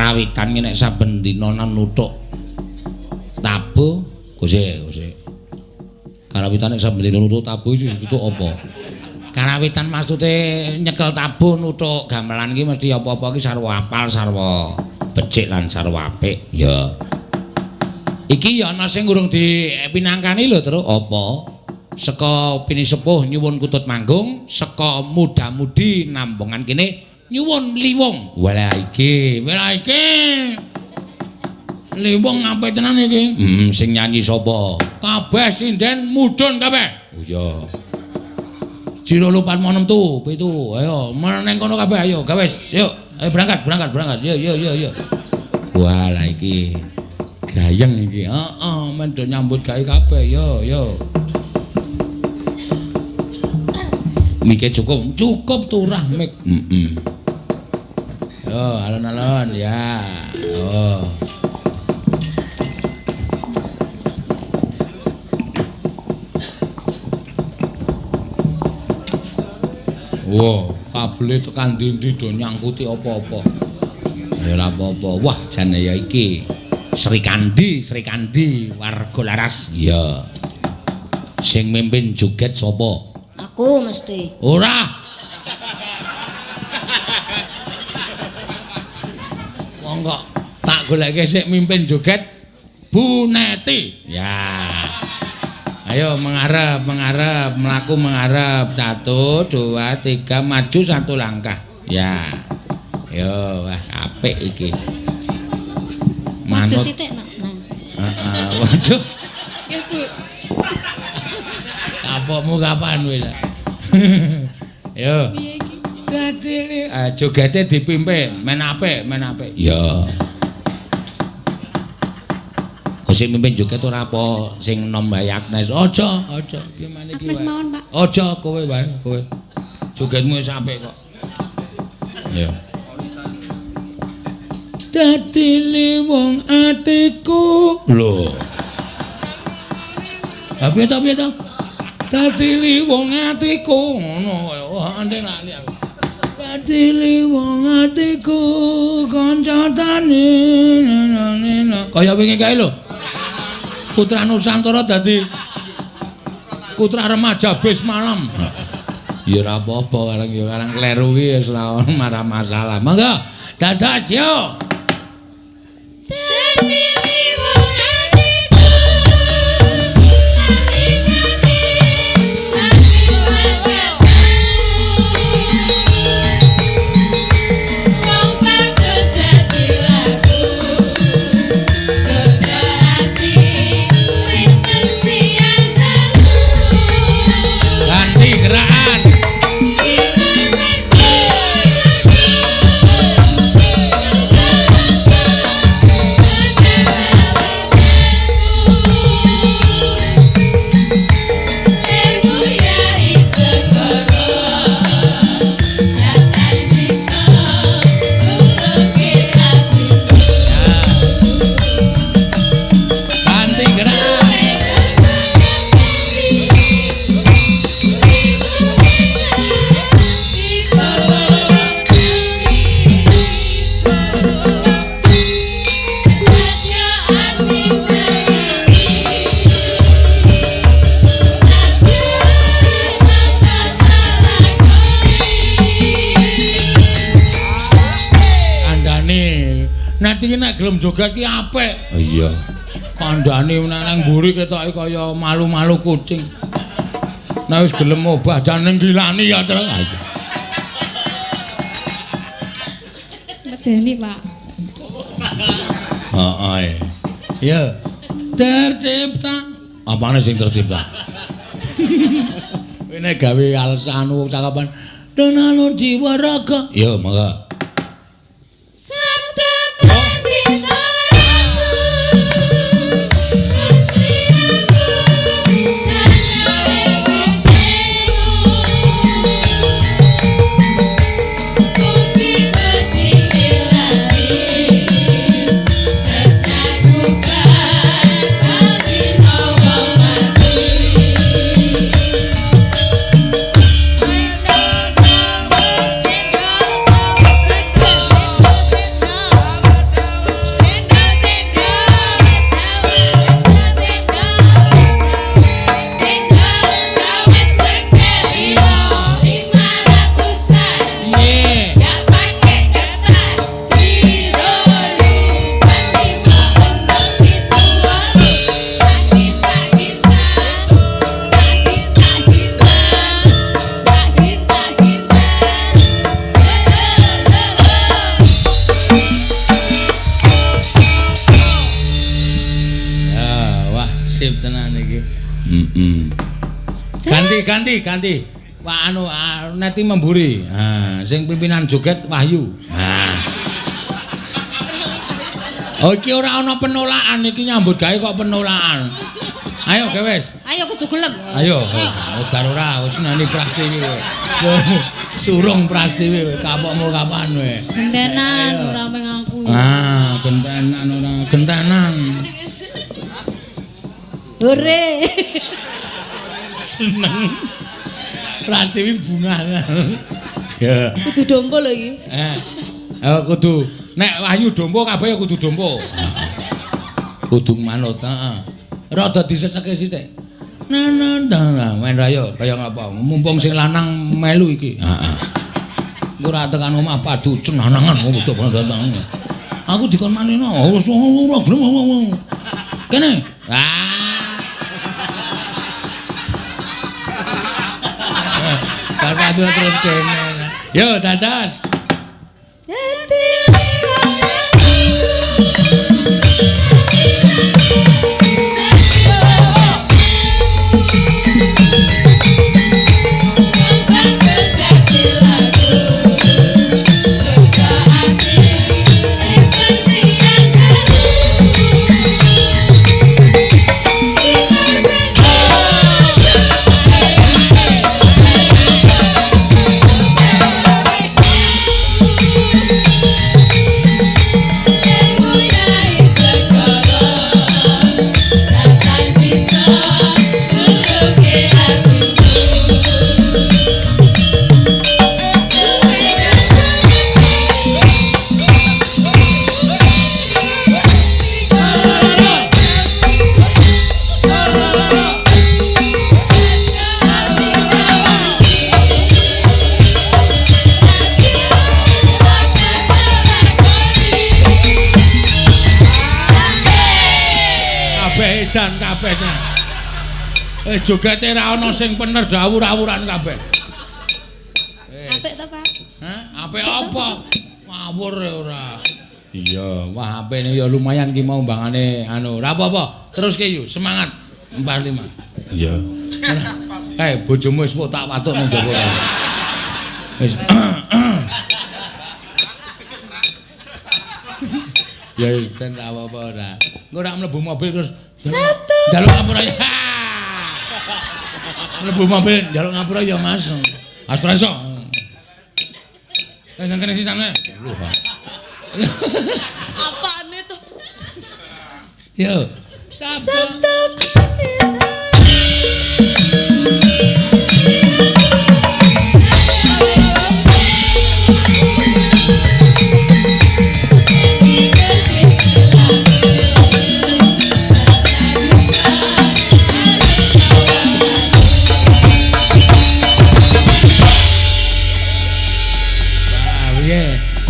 Karawitan ki nek saben dina nuthuk tabuh, Gusti, Gusti. Karawitan nek saben dina nuthuk tabuh iki nuthuk apa? Karawitan maksude nyekel tabuh nuthuk gamelan ki mesti apa-apa ki sarwa apal, sarwa becik lan sarwa apik. Ya. Iki ya ana sing urung dipinangkani lho, Truk. Apa? Saka pinisepuh nyuwun kutut manggung, saka muda-mudi nambongan kene nyuwun liwung. Walah iki, walah iki. Liwung apik tenan iki. Sing nyanyi sapa? Kabeh sinden mudhun kabeh. Oh iya. 1 2 4 6 7, ayo meneng kono kabeh ayo, gawe yuk. Ayo berangkat, berangkat, berangkat. Yo yo yo yo. Walah iki. Gayeng iki. Heeh, men do nyambut gawe kabeh. Yo yo. Mike cukup, cukup turah mik. Heeh. Yo, alon-alon ya. Oh. Wah, kabele tekan ndi-ndi do nyangkuti apa-apa. Ya ora apa-apa. Wah, jane ya iki. Srikandi, Srikandi warga Laras. Iya. Sing mimpin joget sapa? Aku mesti. Ora. Wong kok tak goleke sik mimpin joget Bu Neti. Ya. Ayo mengarep, mengarep, mlaku mengarep. 1 2 3 maju 1 langkah. Ya. Yo, wah apik iki. Maju sithik nak. Heeh, waduh. Ya, Bu. Kapokmu kapan kowe? Yo. Piye iki? Dadi jogete dipimpin, men apik, men apik. Ya. Oh, sing mimpin joget ora apa sing nom wae Agnes. Aja, aja. Gimana iki? Agnes mawon, Pak. Aja kowe wae, kowe. Jogetmu wis apik kok. Ya. Dadi liwung atiku. Lho. Ha piye to, piye to? Dadi liwung atiku ngono kaya wah ande lali aku. Dadi liwung atiku kanca tani. Kaya wingi kae lho. Putra Nusantara dadi putra remaja bis malam. Ya ora apa-apa kareng ya kareng kleru ki wis ora marah masalah. Monggo dados yo. Dadi liwung atiku nalingane sami wong bagus dadi lagu gogo ati winten siang dalu Ganti gerakan. Ganti gerakan. Kandhane nek iki nek gelem joget ki apik. Iya. Kandhane nang mburi ketoke kaya malu-malu kucing. Nek wis gelem obah jan ning gilani ya terus. Medeni, Pak. Heeh. Ya. Tercipta. Apane sing tercipta? Kowe nek gawe alsanu cakapan Donalo jiwa raga. Ya, monggo. Sabda Pandita Ratu. Sip tenan iki. Heeh. Ganti. Wah anu Neti memburi. Ha, sing pimpinan joget Wahyu. Ha. Oh iki ora ana penolakan iki nyambut gawe kok penolakan. Ayo gewes. Ayo kudu gelem. Ayo, udan ora wis nani Prastiwi kowe. Surung Prastiwi kowe kapokmu kapan kowe. Gentenan ora meng aku. Ah, gentenan ora, gentenan. Hore. Seneng. Prastiwi bungah. Ya. Kudu dompo lho iki. Kudu nek Wahyu dompo kabeh ya kudu dompo. Kudu manut, heeh. Rada diseseke sithik. Nah, nah, men raya kaya ngapa? Mumpung sing lanang melu iki. Heeh. Engko ora tekan omah padu cenanangan kudu datang. Aku dikon manino, ora gelem. Kene. Ah. Padu terus kene. Yo, dadas. Jogete ra ana sing bener dawur-awuran kabeh. Apik ta, Pak? Hah? Apik apa? Ngawur ya ora. Iya, wah apik ya lumayan ki mau mbangane anu. Ora apa-apa. Teruske yo, semangat. 45. Iya. Kae bojomu wis tak watuk nang njaba. Wis. Ya wis ben ra apa-apa ora. Engko ora mlebu mobil terus satu. Njaluk ngapura ya. Mlebu mobil njaluk ngapura ya Mas. Astra iso. Nang kene sisane. Lho. Apane to? Yo. Satu.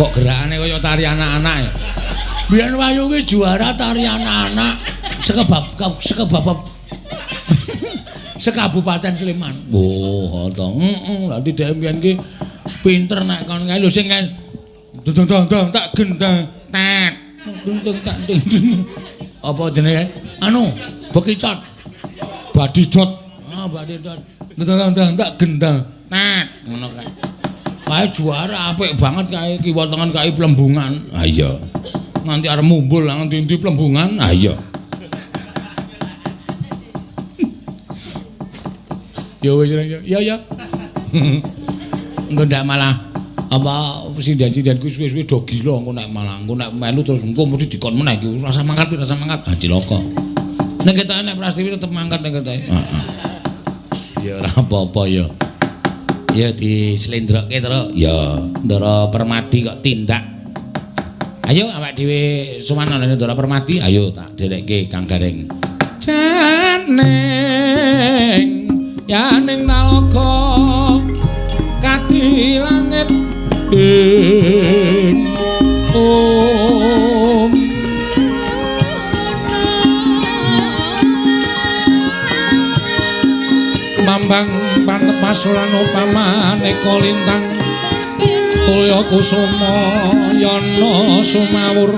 Kok gerakane kaya tari anak-anak ya. Biyen Wahyu ki juara tari anak-anak sekebab sekabupaten Sleman. Oh, to. Heeh, lha dhek biyen ki pinter nek kon kae lho sing kae dong tak gendang tet. Dung tak dung. Apa jenenge? Anu, bekicot. Badidot. Ah, badidot. Dong tak gendang tet. Ngono kae. Kae juara apik banget kae kiwa tengen kae plembungan. Ha iya. Nganti arep mumbul nganti ndi plembungan. Ha iya. Ya wis ya ya. Engko ndak malah apa sinden-sindenku suwe-suwe do gila engko nek malah engko nek melu terus engko mesti dikon meneh iki rasa mangkat rasa mangkat. Ah cilaka. Nek ketoke nek Prastiwi tetep mangkat nek ketoke. Heeh. Ya ora apa-apa ya. Ya dislendrokke terus. Ya, Ndara Permadi kok tindak. Ayo awak dhewe sowan nang Ndara Permadi, ayo tak dherekke Kang Gareng. Janing yaning talaga kadi langit ing om. Mambang pantepas lan upamaneka lintang tulya kusuma yana sumawur